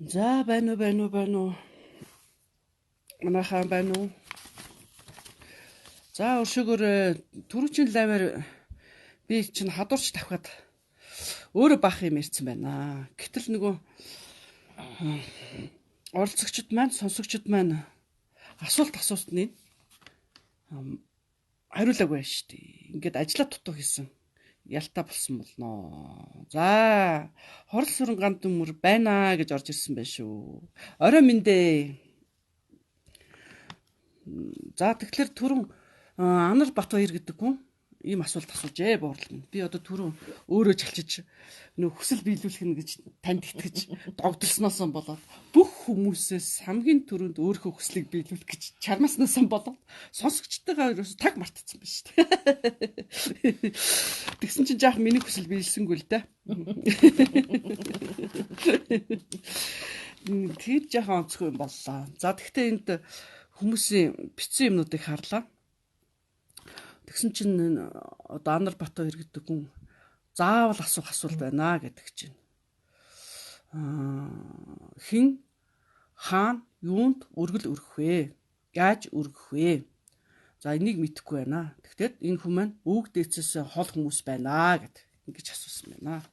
За байна уу, байна уу, байна уу? Манайхан байна уу? За өршөөгөр түрүүчийн лайваар би чинь хадуурч тавхад өөрөө бах юм ярьсан байна. Гэтэл нөгөө оролцогчд маань, сонсогчд маань асуулт асуусны хариулаагүй байна шүү дээ. Ингээд ажлаа дутуу хийсэн. Ялта болсон болноо. За, хорл сүрэн ганд төмөр байна гэж орж ирсэн байх шүү. Орой минь дээ. За тэгэхээр түрүүн Анар Батбаяр гэдэг хүн ийм асуулт асуужээ буурлаа. Би одоо түрүүн өөрөө чалчиж нөх хүсэл биелүүлэх нь гэж танд итгэж догдолсноос болоод бүх хүмүүсээс хамгийн түрүүнд өөрийнхөө хүслийг биелүүлэх гэж чармааснаас болоод сонсогчтойгоо ерөөсө таг мартцсан байна шүү дээ. Тэгсэн чинь жаах миний хүсэл биелсэнгүй л дээ. Тэр жаахан онцгой юм боллоо. За тэгвэл энд хүмүүсийн бичсэн юмнуудыг харлаа. Тэгсэн чинь одоо Анар Батбаяр гэдэг хүн заавал асуух асуулт байна гэдэг чинь. Хэн хаана юунд өргөл өргөх вэ? Яаж өргөх вэ? За энийг мэдэхгүй байна. Тэгтэл энэ хүн маань өвөг дээдсээс хол хүмүүс байна гэд ингэж асуусан байна.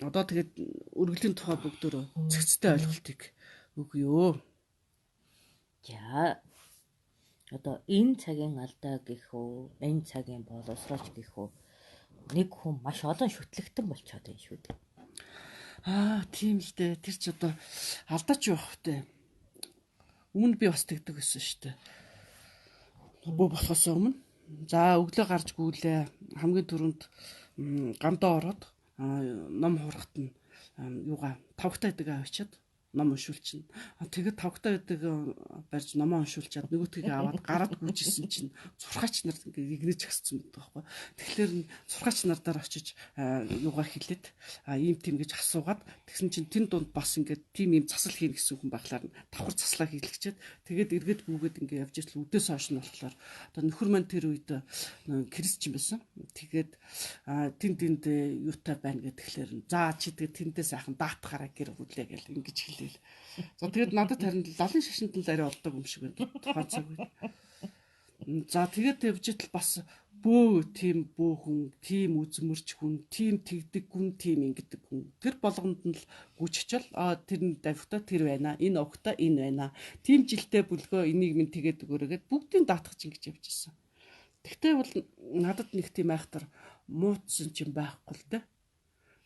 Одоо тэгээд өргөлийн тухай бүгдөө цэгцтэй ойлголтыг өгье. За одоо энэ цагийн алдаа гэх үү, энэ цагийн боловсрооч гэх үү, нэг хүн маш олон шүтлэгтэн болчиход байна шүү дээ. Аа тийм л дээ. Тэр ч одоо алдаач юу байх вэ? Өмнө би бас тэгдэг байсан шүү дээ. Бөө болохоос өмнө. За өглөө гарч гүйлээ. Хамгийн түрүүнд гамдаа ороод ном хуурахт нь юугаа тавхтай гэдэг авчиад ном уншуулчихна. Тэгээд тавхтай байдаг барьж номоо уншуулчаад нөгөөтгийг аваад гараад гүйжсэн чинь зурхаач нар ингээд игнэж гиссэн байдаг байхгүй. Тэгэхээр зурхаач нар дээр очиж юугаа хэлээд ийм тийм гэж асуугаад тэгсэн чинь тэн дунд бас ингээд тийм ийм засал хийнэ гэсэн хүн байхлаар давхар заслаа хийлгчээд тэгээд эргээд гүгээд ингээд явж иртэл үдээс хойш нь болохоор одоо нөхөр маань тэр үед крисчин байсан. Тэгээд тэнд тэнд юутай байна гэхлээр за чи тэгээд тэндээ сайхан даатгаараа гэр бүлээ гэл ингэж хэлээ. За тэгээд надад харин лалын шашинд л арай олдог юм шиг байна тухайн цаг үед. За тэгээд явж идэл бас бөө тийм бөө хүн, тийм үзмэрч хүн, тийм тэгдэг хүн, тийм ингэдэг хүн. Тэр болгонд нь л гүйч очил тэр нь давхта тэр байна, энэ овгта энэ байна. Тийм жилдээ бүлгөө энийг минь тэгээд өгөөрэй гэд бүгдийг даатгах чинь гэж явж ирсэн. Тэгтээ бол надад нэг тийм айхтар муутсан чинь байхгүй л дээ.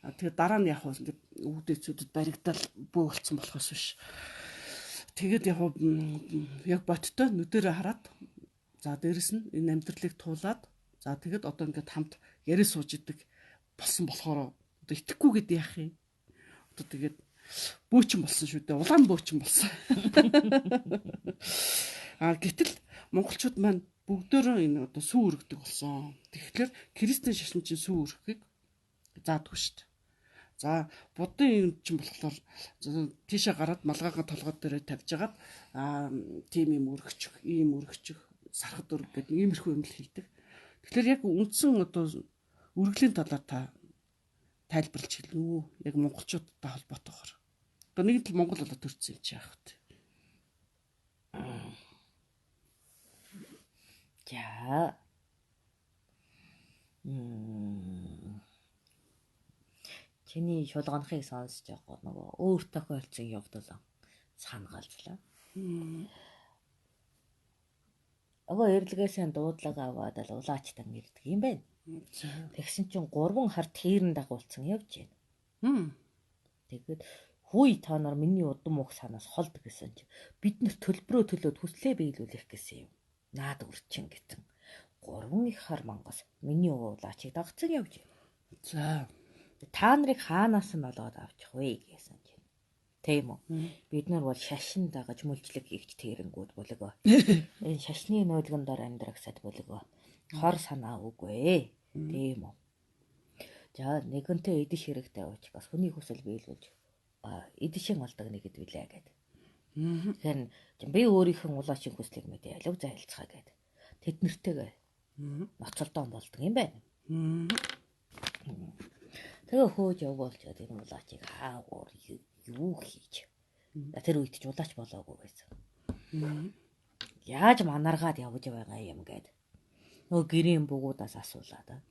Тэгээд дараа нь яг ингээд өвдөцүүдэд баригдал бөө болцсон болохоос биш. Тэгээд яг яг боттой нүдэрээ хараад за дээрэс нь энэ амьдралыг туулаад за тэгээд одоо ингээд хамт яриа сууж идэг болсон болохоор одоо итгэхгүй гээд яах юм. Одоо тэгээд бөөчин болсон шүү дээ. Улаан бөөчин болсон. А гэтэл монголчууд маань бүгдөө энэ одоо сүү өргөдөг болсон. Тэгэхээр христийн шашин чинь сүү өргөхийг заадгүй шүү дээ. За буддын юм чинь болохоор тийшээ гараад малгайгаа толгой дээрээ тавьж агаад тийм юм өргөчих, ийм өргөчих, сархад өрг гэдэг иймэрхүү юм л хэлдэг. Тэгэхээр яг үндсэн одоо үргэлийн талаар та тайлбарлаж хэлнэ үү? Яг монголчуудтай холбоотойгоор. Одоо нэг тал Монгол болоод төрсөн юм чи яах вэ? За. Чиний шулганахыг сонсож байгаа нөгөө өөр тохиолдсон явдал санагалзлаа. Ого эрэлгээсээ дуудлага аваад л улаачтан ирдэг юм байна. Тэгсэн чинь 3 хар тэрэн дагуулсан явж байна. Тэгээд хүй та нар миний удам уух санаас холд гэсэн чинь бид нар төлбөрөө төлөөд хүслээ биелүүлэх гэсэн юм. Наад үрчин гэсэн. 3 их хар мангас миний улаачийг дагцсан явж байна. За та нарыг хаанаас нь олоод авчих вэ гэсэн чинь. Тийм үү? Бид нар бол шашин дагаж мүлжлэг хийгч тэрэнгүүд бүлэгөө. Энэ шашны нуулган дор амьдрагсад бүлэгөө. Хор санаа үгүй. Тийм үү? За нэгэнтээ идэх хэрэгтэй учраас хүний хүсэл биелүүлж идшин олдог нэг гэд билээ гэд. Тэгэхээр би өөрийнхөө улаачийн хүслийг мэдээ алив зайлцгаа гэд. Тэд нэртэйгээ ноцолдоон болдог юм байна. Тэгээ хөөж явуулчаад энэ улаачийг хаагуур Юу хийж? Тэр үед ч улаач болоогүй байсан. Яаж манаргаад явж байгаа юм гээд. Нөгөө гэрийн бугуудаас асуулаа да.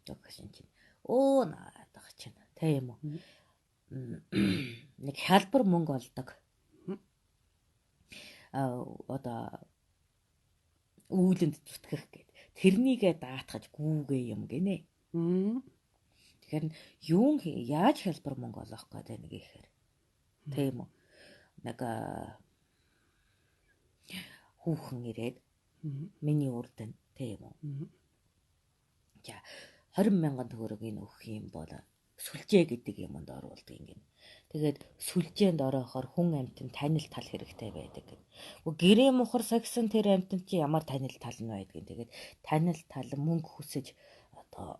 Тэгсэн чинь өө наадах чинь тийм үү. Нэг хялбар мөнгө олдог. Одоо үүлэнд зүтгэх гээд тэрнийгээ даатгаж гүүгээ юм гинэ. Тэгэхээр юун яаж хялбар мөнгө олох гэдэг нэг ихээр. Тийм үү. Нэг хүүхэн ирээд миний урд нь тийм үү. За 20 мянган төгрөгийг өгөх юм бол сүлжээ гэдэг юмд оруулдаг юм гин. Тэгээд сүлжээнд ороохоор хүн амьтан танил тал хэрэгтэй байдаг гин. Гэрээ мухар сагсан тэр амьтан чи ямар танил тал нь байдгийг. Тэгээд танил тал мөнгө хүсэж одоо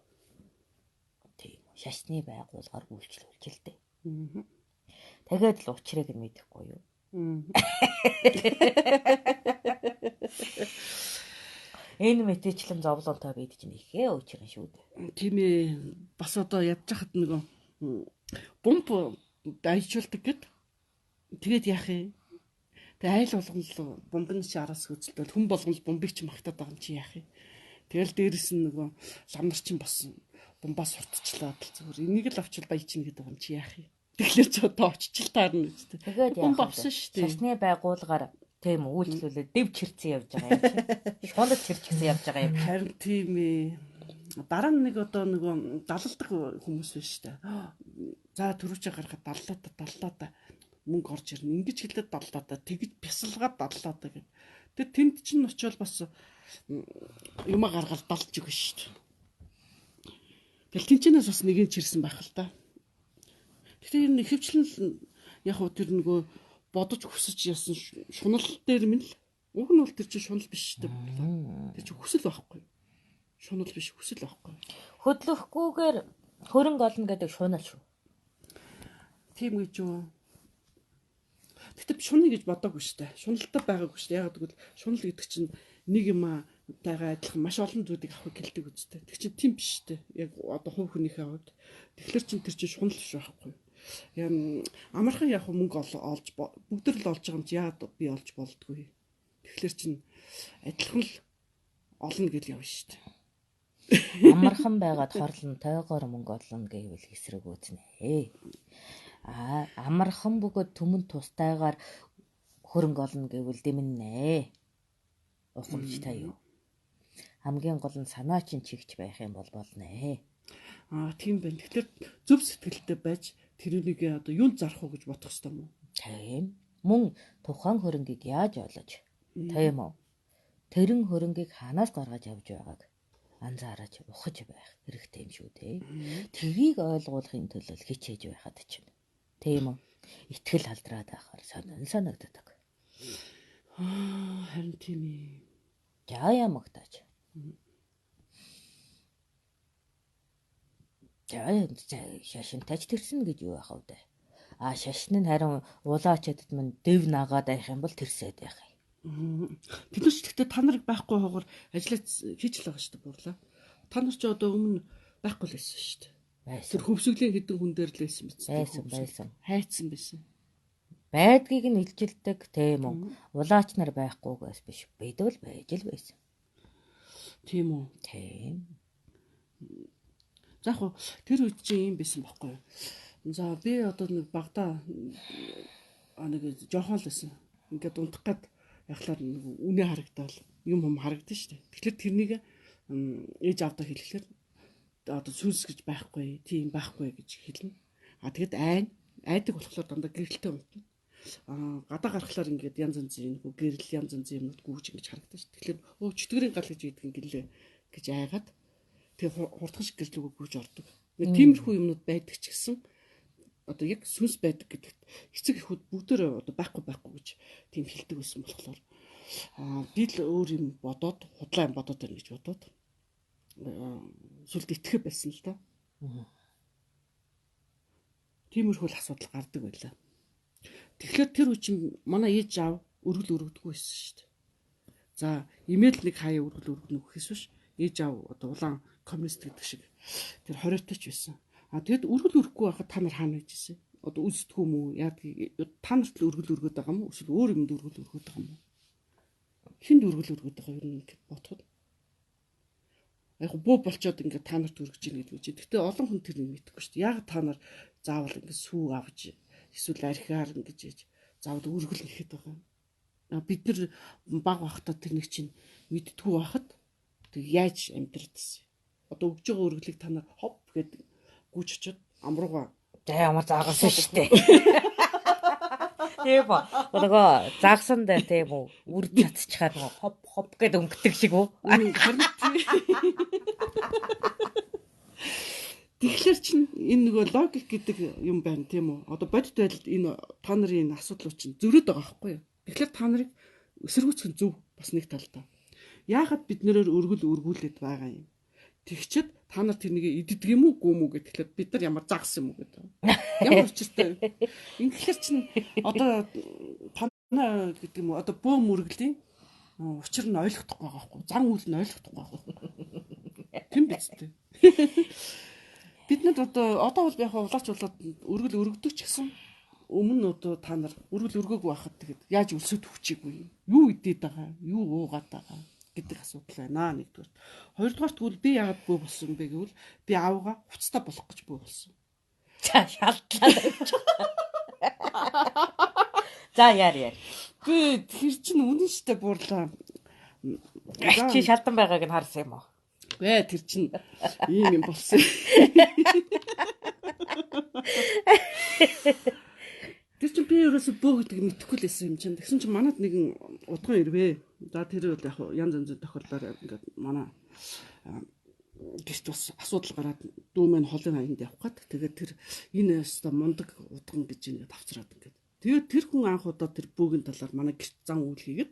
тийм шашны байгууллагаар үйлчлүүлж л дээ. Тэгээд л учрыг нь мэдэхгүй юу. Энэ мэтчлэн зовлонтой бид чинь ихээ учрын шүү дээ. Тийм ээ. Бас одоо ядж хахад нөгөө бомб дайжуулдаг гэд. Тэгээд яах юм? Тэгээ айл болгон л бомбны чи араас хөцөлтөл хүн болгон л бомбыг чи магтаад байгаа юм чи яах юм? Тэгэл дээрэс нь нөгөө лам нар чинь бас бомбаас сурталчлаад л зүгээр энийг л авчвал баячин гэдэг юм чи яах юм? Тэгэхээр ч одоо очиж л таарна гэж. Тэгээд бомб авсан шүү дээ. Шашны байгууллагаар тийм үйлчлүүлээд дэв чирцэн явж байгаа юм чи. Шунал чирчгсэн явж байгаа юм. Харин тийм ээ. Дараа нь нэг одоо нөгөө далалдаг хүмүүс байна шүү дээ. За төрүүчээ гарахад даллаа да мөнгө орж ирнэ. Ингэж хэлээд даллаа да тэгж бясалгаад даллаа да гэд. Тэр тэнд чинь очиод бас юма гаргаал далж өгнө шүү дээ. Тэгэл тэнчэнээс бас нэг нь чирсэн байх л та. Гэхдээ энэ ихэвчлэн яг хөө тэр нөгөө бодож хүсэж ясан шунал дээр минь л уг нь бол тэр чинь шунал биш шүү дээ. Тэр чинь хүсэл байхгүй. Шунал биш, хүсэл байхгүй. Хөдлөхгүйгээр хөрөнгө олно гэдэг шунал шүү. Тийм гэж юу? Тэгтээ шунал гэж бодоогүй шүү дээ. Шуналтай байгаагүй шүү дээ. Яг гэвэл шунал гэдэг чинь нэг юм тайгаа адилхан маш олон зүйлийг авах гэлдэг үстэй. Тэр чинь тийм биш шүү дээ. Яг одоо хувь хүнийхээ хувьд. Тэгэхээр чинь тэр чинь шунал биш байхгүй. Амархан яг мөнгө олж бүгд л олж байгаа юм чи яагаад би олж болдгүй. Тэгэхээр чинь адилхан л олно гэж явна шүү дээ. Амархан байгаад хорлон тойгоор мөнгө олно гэвэл эсрэг үзнэ. Аа амархан бөгөөд түмэн тустайгаар хөрөнгө олно гэвэл дэмнэ. Ухамжтай юу. Хамгийн гол нь санаа чинь чигч байх юм бол болно. Аа тийм байна. Тэгэхээр зөв сэтгэлтэй байж тэрнийг одоо юунд зарах уу гэж бодох хэрэгтэй юм уу? Тийм. Мөн тухайн хөрөнгийг яаж олож, тийм үү? Тэрэн хөрөнгийг хаанаас гаргаж авч байгааг анзаараж ухаж байх хэрэгтэй юм шүү дээ. Тэрийг ойлгуулахын төлөө хичээж байхад чинь. Тийм үү? Итгэл халдраад байхаар сонин санагддаг. Аа харин тийм ээ. За ямагтаач. За шашинтайч тэрсэн гэж юу яах вэ? А шашин нь харин улаачдад мань дэв нагаад байх юм бол тэрсээд байх юм. Тэд нар ч гэхдээ та нарыг байхгүй хоогоор ажиллаж хийж л байгаа шүү дээ бурлаа. Та нар ч одоо өмнө байхгүй л байсан шүү дээ. Тэр хөвсгөлийн хэдэн хүн дээр л байсан биз дээ. Байсан. Хайцсан байсан. Байдгийг нь илжилдэг тийм үү? Улаач нар байхгүйгээс биш. Бид бол байж л байсан. Тийм үү? Тийм. За яг хуу тэр үед чинь юм байсан байхгүй юу? За би одоо нэг багада нэг жоохон л байсан. Ингээд унтах гад яхалаар нэг үнэ харагдаал юм юм харагдана шүү дээ. Тэгэхээр тэрнийг ээж аавдаа хэлэхлээр одоо сүнс гэж байхгүй, тийм байхгүй гэж хэлнэ. А тэгэд айдаг болохоор дандаа гэрэлтэй унтна. А гадаа гарахлаар ингээд янз янзын нэг гэрэл янз янзын юмнууд гүйж ингэж харагдана шүү дээ. Тэгэхээр өө чөтгөрийн гал гэж ийдэг гэлээ гэж айгаад тэгээ хурдхан шиг гэрэл рүү гүйж ордог. Нэг тиймэрхүү юмнууд байдаг ч гэсэн одоо яг сүнс байдаг гэдэгт эцэг эхүүд бүгдөө одоо байхгүй гэж тийм хэлдэг байсан болохоор би л өөр юм бодоод худлаа юм бодоод байна гэж бодоод сүлд итгэх байсан л да. Тиймэрхүү л асуудал гардаг байлаа. Тэгэхээр тэр үе чинь манай ээж аав өргөл өргөдгөө байсан шүү дээ. За имэйл нэг хаяа өргөл өргөнө гэхээс биш ээж аав одоо улаан коммунист гэдэг шиг тэр хориотой ч байсан. А тэгэд өргөл өрөхгүй байхад та нар хаана байж ирсэн? Одоо үсдэггүй юм уу? Яадгийг та нарт л өргөл өргөд байгаа юм уу? Эсвэл өөр юмд өргөл өргөд байгаа юм уу? Хинд өргөл өргөд байгаа юм ингэж бодоход. Яг бөө болчоод ингээд та нарт өргөж ийн гэдэг чинь. Гэтэ олон хүн тэрнийг мэдэхгүй шүү дээ. Яг та нар заавал ингээд сүү авч эсвэл архиар ингэж яаж заавал өргөл нэхэд байгаа юм. Бид нар баг байхдаа тэрнийг чинь мэддэггүй байхад тэг яаж амьдрдсэн. Одоо өгж байгаа өргөлийг та нар хоп гэд гүйж очиод амрууга. За ямар заагсан шүү дээ. Тийм үү. Нөгөө заагсан дээр тийм үү үр цацчихаар нөгөө хоп хоп гэд өнгөтөг шиг үү? Харин тэгэхээр чин энэ нөгөө логик гэдэг юм байна тийм үү? Одоо бодит байдалд энэ та нарын энэ асуудлууд чинь зөрөөд байгаа байхгүй юу? Тэгэхээр та нарыг эсэргүүцэх нь зөв бас нэг талдаа. Яагаад бид нэрээр өргөл өргүүлээд байгаа юм? Тэгчээд та нар тэрнийг иддэг юм уу гүм үү гэхлээр бид нар ямар загас юм уу гэдэг. Ямар учиртай. Ингэхлээр чин одоо танаа гэдэг юм уу одоо бөө мөргөлийн учир нь ойлгохдохгүй байгаа байхгүй. Зан үйл нь ойлгохдохгүй байгаа байхгүй. Тэм биз дээ. Бид нар одоо бол яг улаач болоод өргөл өргөдөг ч гэсэн өмнө нь одоо та нар өргөл өргөөгүй байхад тэгээд яаж өлсөд хүчээгүй юу идээд байгаа, юу уугаад байгаа гэдэг асуудал байна нэгдүгээр. Хоёрдугаар тэгвэл би яагаад бөө болсон бэ гэвэл би аавгаа хуцтай болох гэж бөө болсон. За шалтлаа. За яар. Би тэр чинь үнэн штэ буурлаа. Чи шалдан байгааг нь харсан юм уу? Гэ тэр чинь ийм юм болсон. Тэр чинь би ерөөсө бөө гэдэг мэдэхгүй л байсан юм чинь. Тэгсэн чинь манад нэгэн удган ирвэ. За тэр бол яг янз янзын тохиолдолд ингээд манай гэрт бас асуудал гараад дүү мэн холын аянд явах гад. Тэгээд тэр энэ өстө мундаг удган гэж ингээд авцраад ингээд. Тэгээд тэр хүн анх удаа тэр бөөгийн талаар манай гэрт зан үйл хийгээд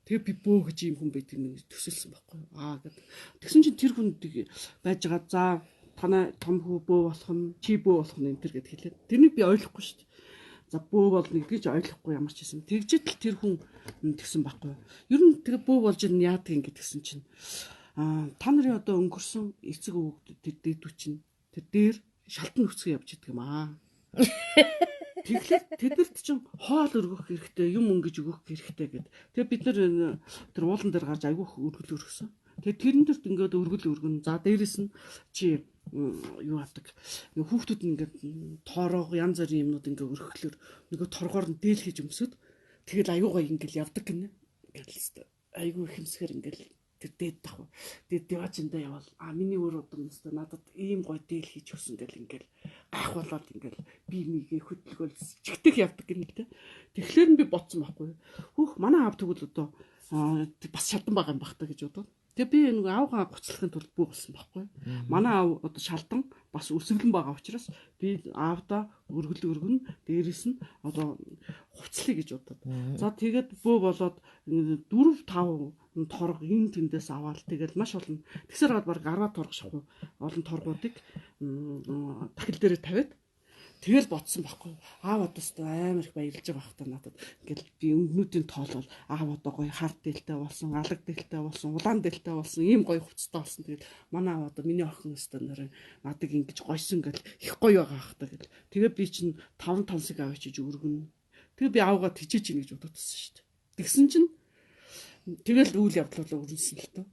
тэгээ би бөө гэж ийм хүн байдгийг минь төсөөлсөн байхгүй юу? Аа гэд. Тэгсэн чинь тэр хүн байж байгаа за танай том хүү бөө болох нь чи бөө болох нь энэ төр гэд хэлээд. Тэрнийг би ойлгохгүй шүү дээ. За бөө болно гэдгийг ойлгохгүй ямар ч юм. Тэгжээд л тэр хүн тэгсэн байхгүй юу. Ер нь тэгээ бөө болж ин яадаг юм гэдгсэн чинь аа та нарын одоо өнгөрсөн эцэг өвөг тэр дээдүү чинь тэр дээр шалтан нүцгэн явж идэг юм аа. Тэгэхээр тэднэрт чинь хоол өргөх хэрэгтэй, юм өнгөж өгөх хэрэгтэй гэд. Тэгээ бид нар тэр уулан дээр гарч айгүйх өргөл өргөсөн. Тэгээ тэрэн дэрт ингээд өргөл өргөн. За дээрэс нь чи юу авдаг. Хүүхдүүд нь ингээд тоороо янз бүрийн юмнууд ингээд өргөхлөөр нөгөө торгоор нь дээл хийж өмсөд тэгэл аюу гоё ингээд явдаг гинэ. Ингээл хэвээр айгүй хэмсгэр ингээд тэр дээд тах. Тэгээд девачиндаа явал а миний өөр удам өстө надад ийм гоё дээл хийж өгсөн гэл ингээл гайхуулаад ингээл би мигээ хөдөлгөөл чигтэх явдаг гинэ л тэ. Тэгэхээр нь би бодсон байхгүй. Хөөх манай аав тэгвэл одоо бас шалдан байгаа юм бах та гэж бодоод. Тэгээ би нэг аавгаа гоцлохын тулд бүү болсон байхгүй. Манай аав одоо шалдан бас өсвөлэн байгаа учраас би аавдаа өргөл өргөн дээрээс нь одоо хувцлыг гэж бодоод. За тэгээд бөө болоод 4 5 торго энэ тэндээс аваад тэгэл маш олон тэгсэр аваад баг 10 торго шахуу олон торгуудыг тахил дээрээ тавиад тэгэл бодсон байхгүй. Аав одоо өстө амар их баярлж байгаа бах та надад. Ингээл би өнгөнүүдийн тоолол аав одоо гоё хар дээлтэй болсон, алаг дээлтэй болсон, улаан дээлтэй болсон, ийм гоё хувцастай болсон. Тэгэл манай аав одоо миний охин өстө нэр надыг ингэж гойсон гэл их гоё байгаа бах та гэл. Тэгээ би чинь 5 тансыг авчиж өргөнө. Тэгээ би аавгаа тижээж ийн гэж бодоод байсан шүү дээ. Тэгсэн чинь тэгэл үйл явдлаа өрнөсөн л тоо.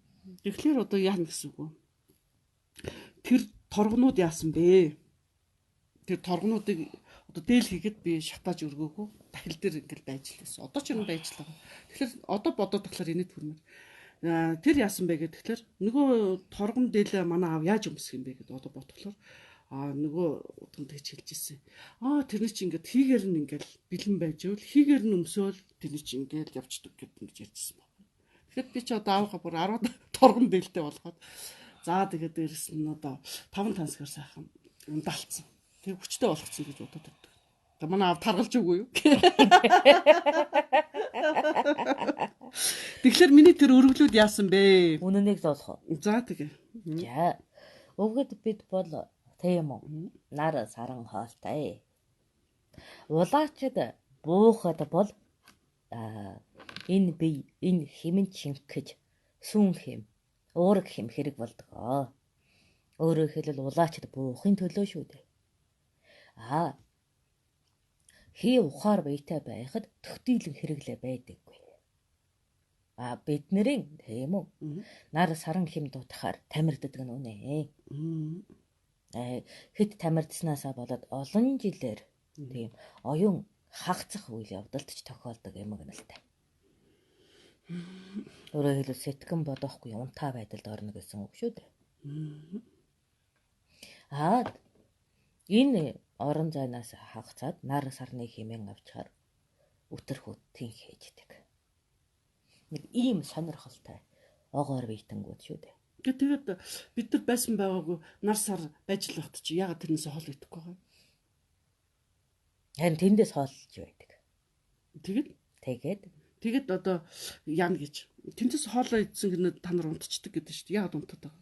Тэгэхээр одоо яах гэсэн үг вэ? Тэр торгонууд яасан бэ? Тэр торгонуудыг одоо дээл хийгээд би шатааж өргөөгүй дахил дээр ингээл байж л байсан. Одоо ч юм байж л байгаа. Тэгэхээр одоо бодоод тахлаар инээд хүрмээр. Тэр яасан бэ гэхээр тэгэхээр нөгөө торгон дээлээ манай аав яаж өмсөх юм бэ гэдээ одоо бодглоор аа нөгөө удам тэгж хэлж ирсэн. Аа тэрний чи ингээд хийгээр нь ингээл бэлэн байж ивэл хийгээр нь өмсөөл тэрний чи ингээл явцдаг гэд ингэж ярьжсэн байна. Тэгэхэд би чи одоо аавгаа бүр 10 торгон дээлтэй болгоод за тэгээд дээрэс нь одоо 5 тансгаар сайхан ундаалцсан. Тэр хүчтэй болгоцсон гэж бодоод байдаг. Тэгээ манай аав таргалж үгүй юу? Тэгэхээр миний тэр өргөлүүд яасан бэ? Үнэнийг зоолох уу? За тэгээ. За. Өвгөд бид бол тийм үү? Нар саран хоолтой. Улаачд буухад бол энэ бие энэ хэмэн шингэж сүүн хэм уураг хэм хэрэг болдог. Өөрөөр хэлбэл улаачд буухын төлөө шүү дээ. Аа Хий ухаар биетэй байхад төгтөйлөн хэрэглээ байдаггүй. А бидний тийм үү? Нар саран хэм дутахаар тамирддаг нь үнэ. Хэд тамирдсанаасаа болоод олон жилээр тийм оюун хагацах үйл явдалд ч тохиолдог юм гэнэлтэй. Өөрөөр хэлбэл сэтгэн бодохгүй унтаа байдалд орно гэсэн үг шүү дээ. Аа энэ орон зайнаас хагацаад нар сарны хэмээн авчаар өтөрхүүд тэнхээждэг. Нэг ийм сонирхолтой огоор биетэнгүүд шүү дээ. Тэгээд бид нар байсан байгаагүй нар сар байж л багт чи яагаад тэрнээс хоол идэхгүй байгаа юм? Харин тэндээс хооллж байдаг. Тэгээд Тэгээд одоо яана гэж. Тэндээс хоолоо идсэн гэнэ та нар унтчихдаг гэдэг шүү дээ. Яагаад унтаад байгаа?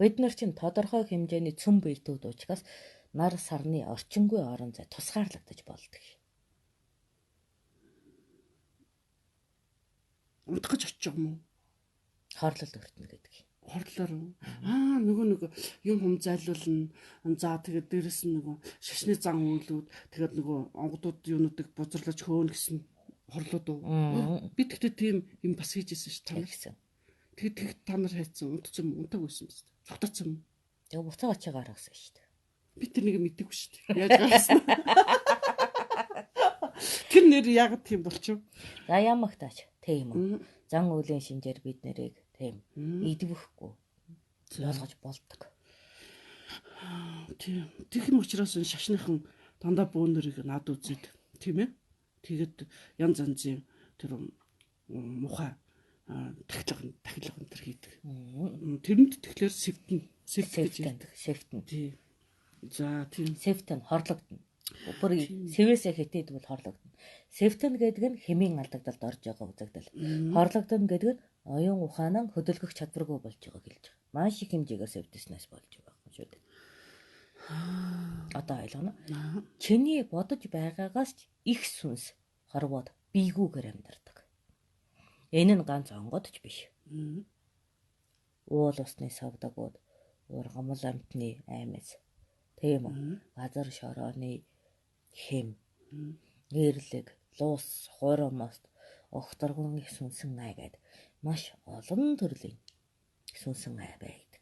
Бид нар чинь тодорхой хэмжээний цөм биетүүд учраас нар сарны орчингүй орон зай тусгаарлагдаж болдог. Унтах гэж очиж байгаа юм уу? Хорлол өртнө гэдэг. Хорлоор. Аа нөгөө нэг юм хум зайлуулна. За тэгээд дээрэс нь нөгөө шашны зан үйлүүд тэгээд нөгөө онгодууд юунуудыг бузарлаж хөөнө гэсэн хорлоод уу? Би тэгтээ тийм юм бас хийжсэн шүү дээ. Тэгсэн. Тэгээд та нар хайцсан унтсан юм унтаг байсан биз дээ. Цухтаацсан юм. Тэгээ буцаа очиж гаргасан шүү дээ. Би тэр нэг мэдээгүй шүү дээ. Яаж гаргасан? Тэр нэр яг тийм болчих. За ямагтаач тийм үү. Зан үйлийн шинжээр бид нарыг тийм идэвхгүй болгож болдог. Тийм. Тэгэх юм учраас энэ шашныхан дандаа бөөнөрийг над үзээд тийм ээ. Тэгээд янз янзын тэр мухай тахилга энэ төр хийдэг. Тэрэнд тэгэхээр сэвтэн сэвт гэж ярьдаг. Сэвтэн. Тийм. За тийм. Сэвтэн хорлогдно. Бүр сэвээсээ хитээд бол хорлогдно. Сэвтэн гэдэг нь хэмийн алдагдалд орж байгаа үзэгдэл. Хорлогдно гэдэг нь оюун ухаан нь хөдөлгөх чадваргүй болж байгааг хэлж байгаа. Маш их хэмжээгээр сэвтснээс болж байгаа юм шүү дээ. Одоо ойлгоно. Чиний бодож байгаагаас ч их сүнс хорвоод биегүүгээр амьдардаг. Энэ нь ганц онгод ч биш. Уул усны савдагууд, ургамал амтны аймас, тийм үү? Газар шорооны хэм, эрлэг, лус, хурамост, огторгон их сүнсэн ай гээд маш олон төрлийн сүнсэн ай байдаг.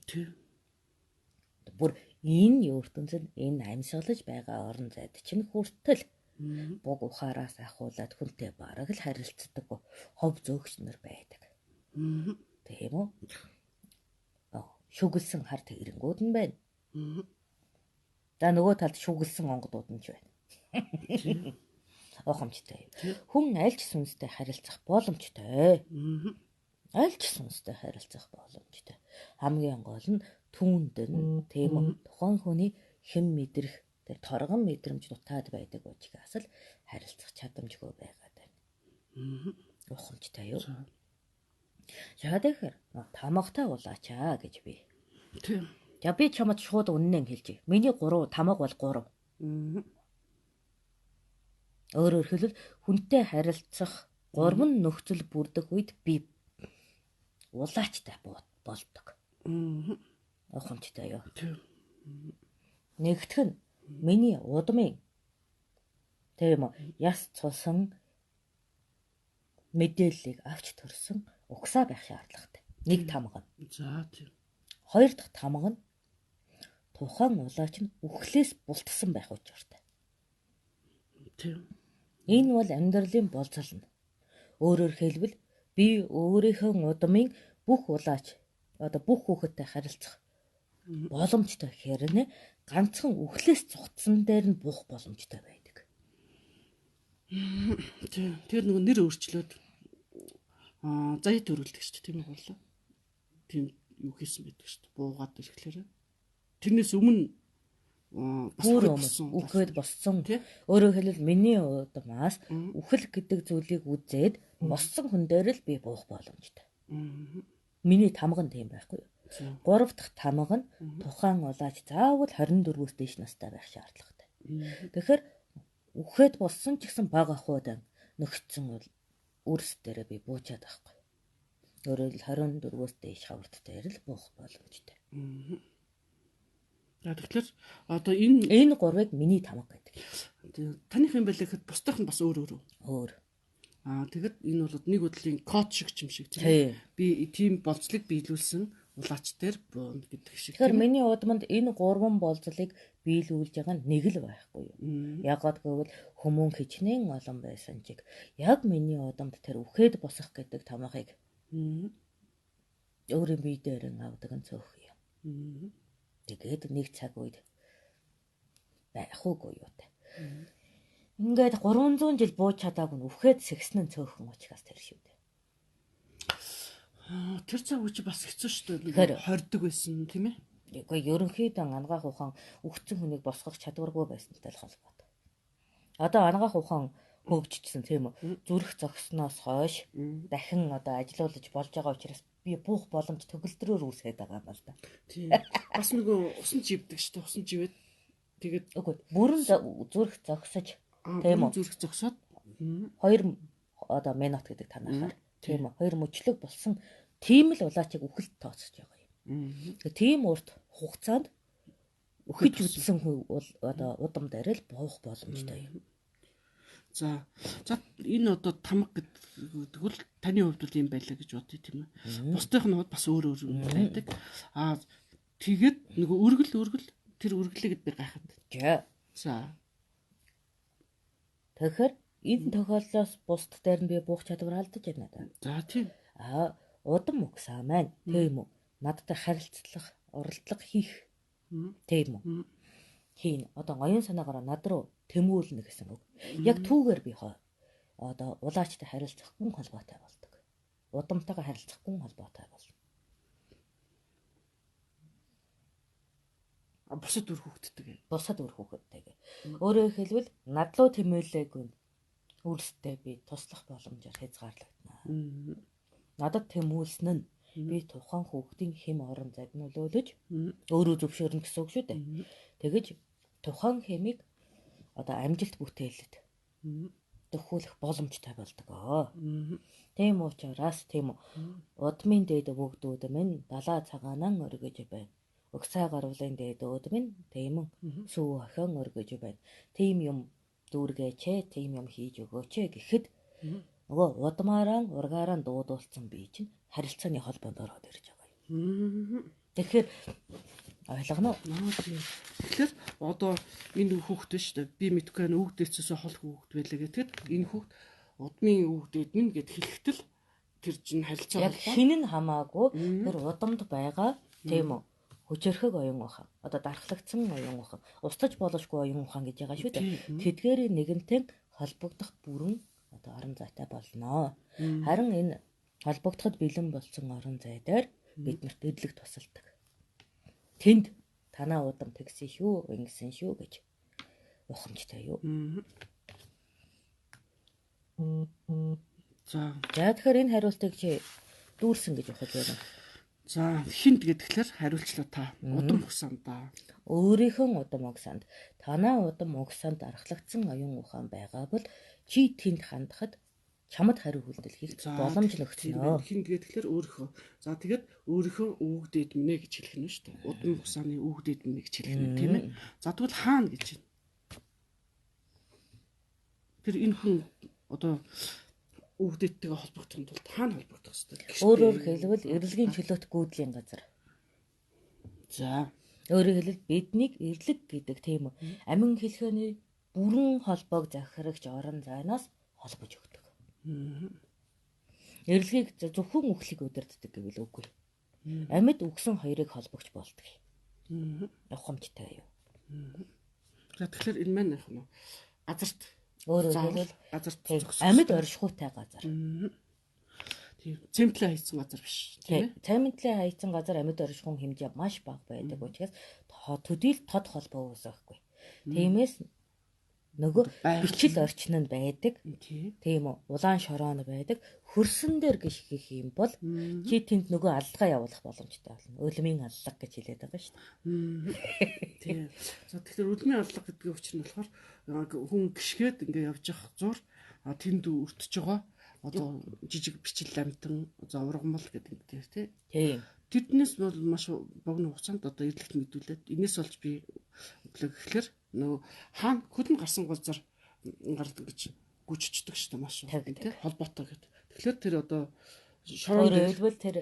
Тийм. Бүр энэ ертөнцид энэ амьсгалж байгаа орон зайд чинь хүртэл буг ухаараас ахуулаад хүнтэй бараг л харилцдаг хов зөөгч нар байдаг. Тийм үү? Шүглсэн хар тэрэнгүүд нь байна. За нөгөө талд шүглсэн онгодууд нь ч байна. Ухамжтай. Хүн аль ч сүнстэй харилцах боломжтой. Аль ч сүнстэй харилцах боломжтой. Хамгийн гол нь түүнд нь тийм үү? Тухайн хүний хэм мэдрэх тэр торгон мэдрэмж дутаад байдаг учраас л харилцах чадамжгүй байгаад байна. Ухамжтай юу? За тэгэхээр тамгатай улаачаа гэж би. Тийм. За би чамд шууд үннээ хэлжээ. Миний 3 тамга бол 3. Өөрөөр хэлбэл хүнтэй харилцах гурван нөхцөл бүрдэх үед би улаачтай болдог. Ухамжтай юу? Тийм. Нэгдэх нь миний удмын тийм үү яс цусан мэдээллийг авч төрсөн угсаа байх шаардлагатай. Нэг тамга нь. За тийм. Хоёр дахь тамга нь тухайн улаач нь үхлээс бултсан байх учиртай. Тийм. Энэ бол амьдралын болцол нь. Өөрөөр хэлбэл би өөрийнхөө удмын бүх улаач одоо бүх хүүхэдтэй харилцах боломжтой хэрнээ ганцхан үхлээс зугтсан дээр нь буух боломжтой байдаг. Тийм. Тэр нөгөө нэр өөрчлөөд заяа төрүүлдэг шүү дээ, тийм үү болоо. Тийм юу хийсэн байдаг шүү дээ. Буугаад ирэхлээр. Тэрнээс өмнө бас үхээд боссон. Өөрөөр хэлбэл миний удмаас үхэл гэдэг зүйлийг үзээд боссон хүн дээр л би буух боломжтой. Миний тамга нь тийм байхгүй юу? Гурав дахь тамга нь тухайн улаач заавал 24-өөс дээш настай байх шаардлагатай. Тэгэхээр үхээд боссон ч гэсэн бага ахуйд нөхцсөн бол үрс дээрээ би буучаад байхгүй. Өөрөөр хэл 24-өөс дээш хаврт дээр л буух боломжтой. За тэгэхээр одоо энэ гурвыг миний тамга гэдэг. Таных юм байлаа гэхэд бусдынх нь бас өөр өөр. Өөр. Аа тэгэд энэ бол нэг бодлын код шиг юм шиг тийм. Би тийм болцлыг биелүүлсэн улаач дээр буuna гэдэг шиг. Тэгэхээр миний удманд энэ гурван болцлыг биелүүлж байгаа нь нэг л байхгүй юу. Ягаад гэвэл хүмүүн хичнээн олон байсан чиг яг миний удамд тэр үхээд босох гэдэг тамгыг өөрийн бие дээр авдаг нь цөөх юм. Тэгээд нэг цаг үед байх уугүй юу та. Ингээд 300 жил бууж чадаагүй нь үхээд сэгсэн нь цөөхөн учраас тэр шүү дээ. Тэр цаг үе чи бас хэцүү шүү дээ. Хордог байсан тийм ээ. Үгүй ерөнхийдөө ангаах ухаан үхсэн хүнийг босгох чадваргүй байсантай л холбоотой. Одоо ангаах ухаан хөгжчихсэн тийм үү? Зүрх зогсноос хойш дахин одоо ажилуулж болж байгаа учраас би буух боломж төгөлдрөөр үүсгээд байгаа юм л да. Тийм. Бас нөгөө усан живдэг шүү дээ. Усан живээд тэгээд үгүй бүрэн зүрх зогсож тийм үү? Зүрх зогсоод 2 одоо минут гэдэг танахаар тийм үү? 2 мөчлөг болсон тийм л улаачийг үхэлд тооцож байгаа юм. Тийм урт хугацаанд үхэж үзсэн хүн бол одоо удам дээр л буух боломжтой юм. За энэ одоо тамга гэдэг бол таны хувьд бол юм байлаа гэж бодъё тийм ээ. Бусдынх нь бас өөр өөр байдаг. Аа тэгээд нөгөө өргөл тэр өргөлийгэд би гайхаад. За. Тэгэхээр энэ тохиолдлоос бусд дээр нь би буух чадвар алдаж байна даа. За тийм. Аа удам угсаа маань тийм үү? Надтай харилцах, уралдлага хийх. Тийм үү? Хийн. Одоо оюун санаагаараа над руу тэмүүлнэ гэсэн үг. Яг түүгээр би одоо улаачтай харилцахгүй холбоотой болдог. Удамтайгаа харилцахгүй холбоотой болно. Бусад үр хүүхдтэйгээ. Бусад үр хүүхдтэйгээ. Өөрөөр хэлбэл над руу тэмүүлээгүй үрстэй би туслах боломжоор хязгаарлагдана. Надад тэмүүлсэн нь би тухайн хүүхдийн хэм орон зайд нөлөөлөж өөрөө зөвшөөрнө гэсэн үг шүү дээ. Тэгэж тухайн хэмийг одоо амжилт бүтээлэд төхүүлэх боломжтой болдог. Тийм учраас тийм удмын дээд өвөгдүүд минь далаа цагаанан өргөж байна. Өгсай гарвлын дээд өөд минь тийм сүү охин өргөж байна. Тийм юм дүүргээч, тийм юм хийж өгөөч гэхэд нөгөө удмаараа ургаараа дуудуулсан бие чинь харилцааны холбоонд ороод ирж байгаа юм. Тэгэхээр ойлгоно уу? Тэгэхээр одоо энэ хүүхэд шүү дээ. Би мэдгүй байна. Өвгдээсээ хол хүүхэд байлаа гэхэд энэ хүүхэд удмын өвгдээд минь гэд хэлэхдээ л тэр чинь харилцаа холбоо. Яг хин нь хамаагүй тэр удамд байгаа тийм үү? Хүчирхэг оюун ухаан. Одоо дархлагдсан оюун ухаан, устж боловчгүй оюун ухаан гэж байгаа шүү дээ. Тэдгээрийн нэгэнтэй холбогдох бүрэн одоо орон зайтай болно. Харин энэ холбогдоход бэлэн болсон орон зай дээр биднэрт эдлэг тусалдаг. Тэнд танаа удам тэгсэн шүү, ингэсэн шүү гэж ухамжтай юу. За. За тэгэхээр энэ хариултыг чи дүүрсэн гэж ухаж байна. За хинт гэдгээр хариулчлаа та. Удам угсаанд. Өөрийнхөө удам угсаанд. Танаа удам угсаанд дархлагдсан оюун ухаан байгаа бол чи тэнд хандахад чамд хариу үйлдэл хийх боломж нөхцөнө. Хинт гэдгээр өөрийнхөө. За тэгээд өөрийнхөө өвгдээд минь гэж хэлэх нь шүү дээ. Удам угсааны өвгдээд минь гэж хэлэх нь тийм ээ. За тэгвэл хаана гэж байна? Тэр энэ хүн одоо өвгдээдтэйгээ холбогдохын тулд хаана холбогдох ёстой? Өөрөөр хэлбэл эрэлгийн чөлөөт гүйдлийн газар. За. Өөрөөр хэлбэл биднийг эрлэг гэдэг тийм үү? Амин хэлхээний бүрэн холбоог захирагч орон зайнаас холбож өгдөг. Эрлэгийг зөвхөн үхлийг удирддаг гэвэл үгүй. Амьд үгсэн хоёрыг холбогч болдог. Ухамжтай юу. За тэгэхээр энэ маань яг нь газарт өөрөөр хэлбэл газарт амьд оршихуйтай газар. Тийм. Цемтлээ хайцсан газар биш тийм ээ. Цемтлээ хайцсан газар амьд оршихуйн хэмжээ маш бага байдаг учраас төдийл тод холбоо үүсэхгүй. Тиймээс нөгөө бичил орчин нь байдаг. Тийм үү? Улаан шороо нь байдаг. Хөрсөн дээр гიშгэх юм бол чи тэнд нөгөө аллага явуулах боломжтой болно. Өлмийн аллага гэж хэлээд байгаа шүү дээ. Тийм. За тэгэхээр өлмийн аллага гэдгийн учир нь болохоор хүн гიშгээд ингээ явж явах зур тэнд өртөж байгаа одоо жижиг бичил амтан за ургамал гэдэг юм дээр тий. Тийм. Тэднээс бол маш богино хугацаанд одоо эрлэгт мэдүүлээд энэс болж би өглөө гэхлээр нөгөө хаана хөдөн гарсан газар гардаг гэж гүжчихдэг шүү дээ маш тий холбоотой гэдэг. Тэгэхээр тэр одоо шорон дээр тэр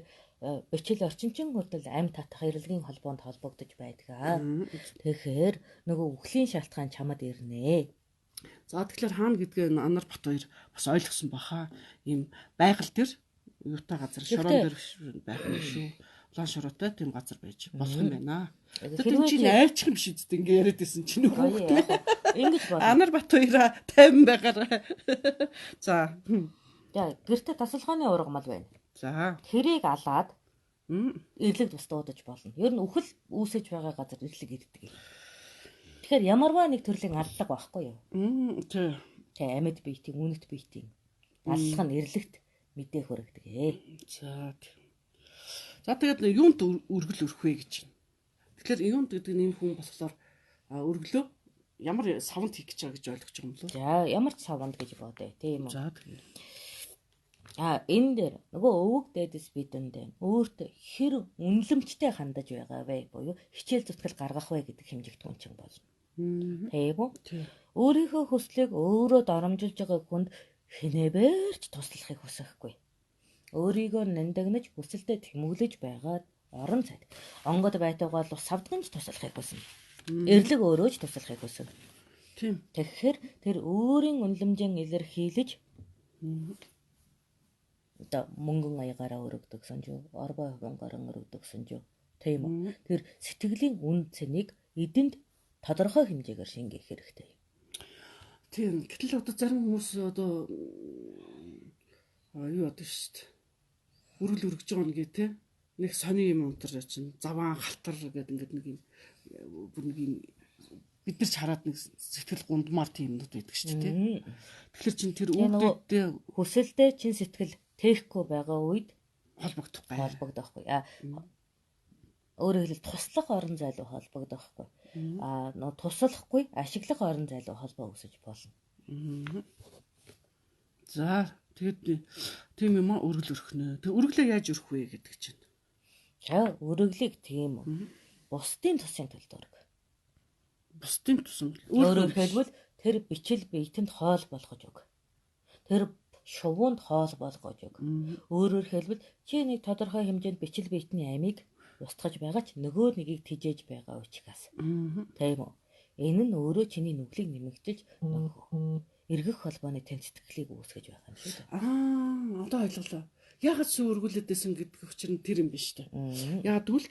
бичил орчин чинь хүртэл амь татах эрэлгийн холбоонд холбогдож байдаг. Тэгэхээр нөгөө үхлийн шалтгаан чамд ирнэ. За тэгэхээр хаана гэдгээ Анар Бат хоёр бас ойлгосон баха. Ийм байгаль дээр юутай газар шорон дээр байх юм шүү. Улаан шороотой тийм газар байж болох юм байна. Тэр чинь айлчих юм шиг зү ингээ яриад байсан чинь хүүхдээ. Ингэж болно. Анар Бат хоёроо 50 байгаарай. За. За гэртээ тасалгааны ургамал байна. За. Тэрийг алаад эрлэг тус дуудаж болно. Ер нь үхэл үүсэж байгаа газар эрлэг ирдэг. Тэгэхээр ямарваа нэг төрлийн аллага байхгүй юу? Тий. Тэ амьд биетийн, үнэт биетийн аллах нь эрлэгт мэдээ хүргэдэг. За. За тэгээд юунд өргөл өрөх вэ гэж байна. Тэгэхээр юунд гэдэг нь энэ хүн болохоор өргөлөө ямар савнд хийх гэж байгаа гэж ойлгож байгаа юм болов? За ямар ч савнд гэж бодъё, тийм үү? За тэгээ. А энэ дээр нөгөө өвөг дээдэс бидэнд өөртөө хэр үнэлэмжтэй хандаж байгаа вэ буюу хичээл зүтгэл гаргах вэ гэдэг хэмжигдэхүүн чинь болно. Тийм үү? Өөрийнхөө хүслийг өөрөө доромжилж байгаа хүнд хинээбэр ч туслахыг хүсэхгүй. Өөрийгөө нандагнаж хүсэлтэд тэмүүлж байгаа орон зайд онгод байтугай л ус савдган ч туслахыг хүснэ. Эрлэг өөрөө ч туслахыг хүснэ. Тийм. Тэгэхээр тэр өөрийн үнэлэмжийн илэрхийлж одоо мөнгөн аягаараа өргөдөгсөн ч юу, орбоо хувингаран өргөдөгсөн ч юу, тийм үү? Тэр сэтгэлийн үн цэнийг эдэнд тодорхой хэмжээгээр шингээх хэрэгтэй. Тийм. Гэтэл одоо зарим хүмүүс одоо юу яддаг шүү дээ. Өргөл өргөж байгаа нэг тий. Нэг сони юм унтар чинь заваан халтар гэдэг ингээд нэг юм бүр нэг юм бид нар ч хараад нэг сэтгэл гундмаар тийм юмнууд байдаг шүү дээ тий. Тэгэхээр чин тэр үүдээ хүсэлдээ чин сэтгэл тээхгүй байгаа үед холбогдохгүй. Холбогдохгүй. А өөрөөр хэлбэл туслах орон зай руу холбогдохгүй. А нөө туслахгүй ашиглах орон зай руу холбоо үүсэж болно. За тэгээд тийм юм а өргөл өрхнө. Тэг өргөлөө яаж өрөх вэ гэдэг чинь. За өргөлийг тийм үү. Бусдын тусын төлд өрг. Бусдын тусан. Өөрөөр хэлбэл тэр бичил биетэнд хоол болгож өг. Тэр шувуунд хоол болгож өг. Өөрөөр хэлбэл чи нэг тодорхой хэмжээнд бичил биетний амийг устгаж байгаа ч нөгөө нэгийг тижээж байгаа учраас. Тийм үү? Энэ нь өөрөө чиний нүглийг нэмэгдэж нөгөө эргэх холбооны тэнцэтгэлийг үүсгэж байгаа юм шүү дээ. Аа, одоо ойлголоо. Яагаад сүү өргүүлээд байсан гэдэг учир нь тэр юм биш үү? Яагаад тэгвэл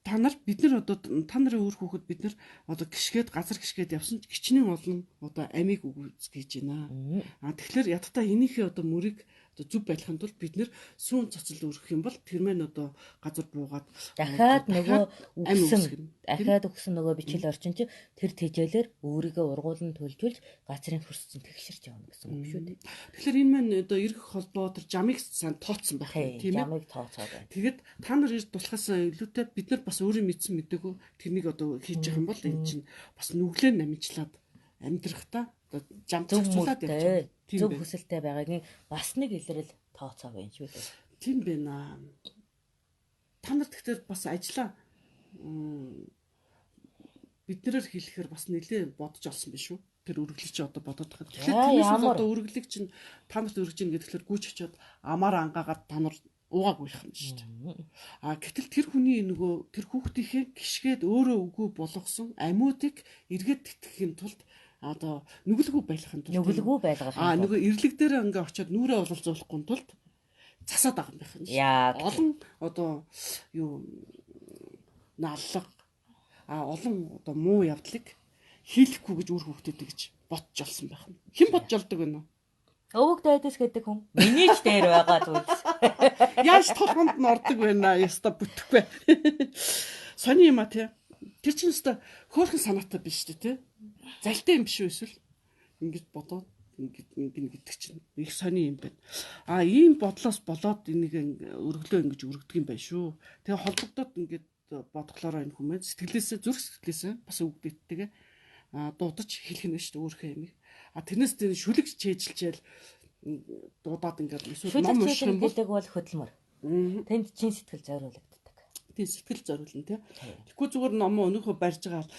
та нар бид нар одоо та нарын үр хүүхэд бид нар одоо гიშгээд газар гიშгээд явсан ч хичнээн олон одоо амийг үүсгэж байна. А тэгэхээр ядтаа энийхээ одоо мөрийг одоо зөв байлгахын тулд бид нэр сүүн цоцол өргөх юм бол тэр мэн одоо газар буугаад дахиад нөгөө үгсэн дахиад өгсөн нөгөө бичил орчин чинь тэр тэжээлэр өөрийгөө ургуулн төлжүүлж газрын хөрсцэн тэгшэрч явна гэсэн үг шүү дээ. Тэгэхээр энэ мэн одоо эргэх холбоо тэр жамыг сайн тооцсон байх тийм ээ. Жамыг тооцоод байна. Тэгэд та нар ирж тулахаас илүүтэй бид нар бас өөрийн мэдсэн мэдээгүй тэрнийг одоо хийж явах юм бол энэ чинь бас нүглээ намжлаад амьдрахтаа одоо жам зохицуулаад явж байгаа. Зөв хүсэлтэй байгаагийн бас нэг илрэл тооцоо байна шүү дээ. Тийм байна. Та нар тэгэхээр бас ажиллаа биднээр хэлэхээр бас нэлээ бодож олсон биш үү? Тэр үргэлжлэж чи одоо бодоод тахад. Тэгэхээр тэрнээс бол одоо үргэлжлэг чинь та нарт үргэж ийн гэхээр гүйж очиод амаар ангаагаад та нар уугаагүй юм шүү дээ. А гэтэл тэр хүний нөгөө тэр хүүхдийнхээ гიშгээд өөрөө үгүй болгосон амьуудыг эргээд тэтгэхийн тулд одоо нүгэлгүй байлгахын тулд нүгэлгүй байлгах аа нөгөө эрлэг дээр ингээ очиод нүрээ бололцуулахгүй тулд засаад байгаа юм байх юм шүү. Олон одоо юу нааллага а олон одоо муу явдлыг хийлэхгүй гэж үр хүүхдэд гэж бодож олсон байх нь. Хэн бодож олдог вэ? Өвөг дайдас гэдэг хүн. Миний ч дээр байгаа зүйлс. Яаж толгонд нь ордог вэ наа? Яста бүтэхгүй. Сони юм а тий. Тэр чинь өстой хөөрхөн санаатай биш үү тий. Залтай юм биш үү эсвэл ингэж бодоод ингэж ингэнэ гэдэг чинь их сони юм байна. А ийм бодлоос болоод энийг өргөлөө ингэж өргөдөг юм байна шүү. Тэгээ холбогдоод ингэж бодглоороо энэ хүмүүс сэтгэлээсээ зүрх сэтгэлээсээ бас үгдэттэйгээ дуудаж хэлэх нь шүү дээ өөрийнхөө ямиг. А тэрнээс тэр шүлэг чэйжилчээл дуудаад ингээд эсвэл ном унших юм бол гэдэг бол хөдөлмөр. Тэнд чин сэтгэл зориулагддаг. Тийм сэтгэл зориулна тий. Тэгэхгүй зүгээр номоо өнөөхөө барьж байгаа л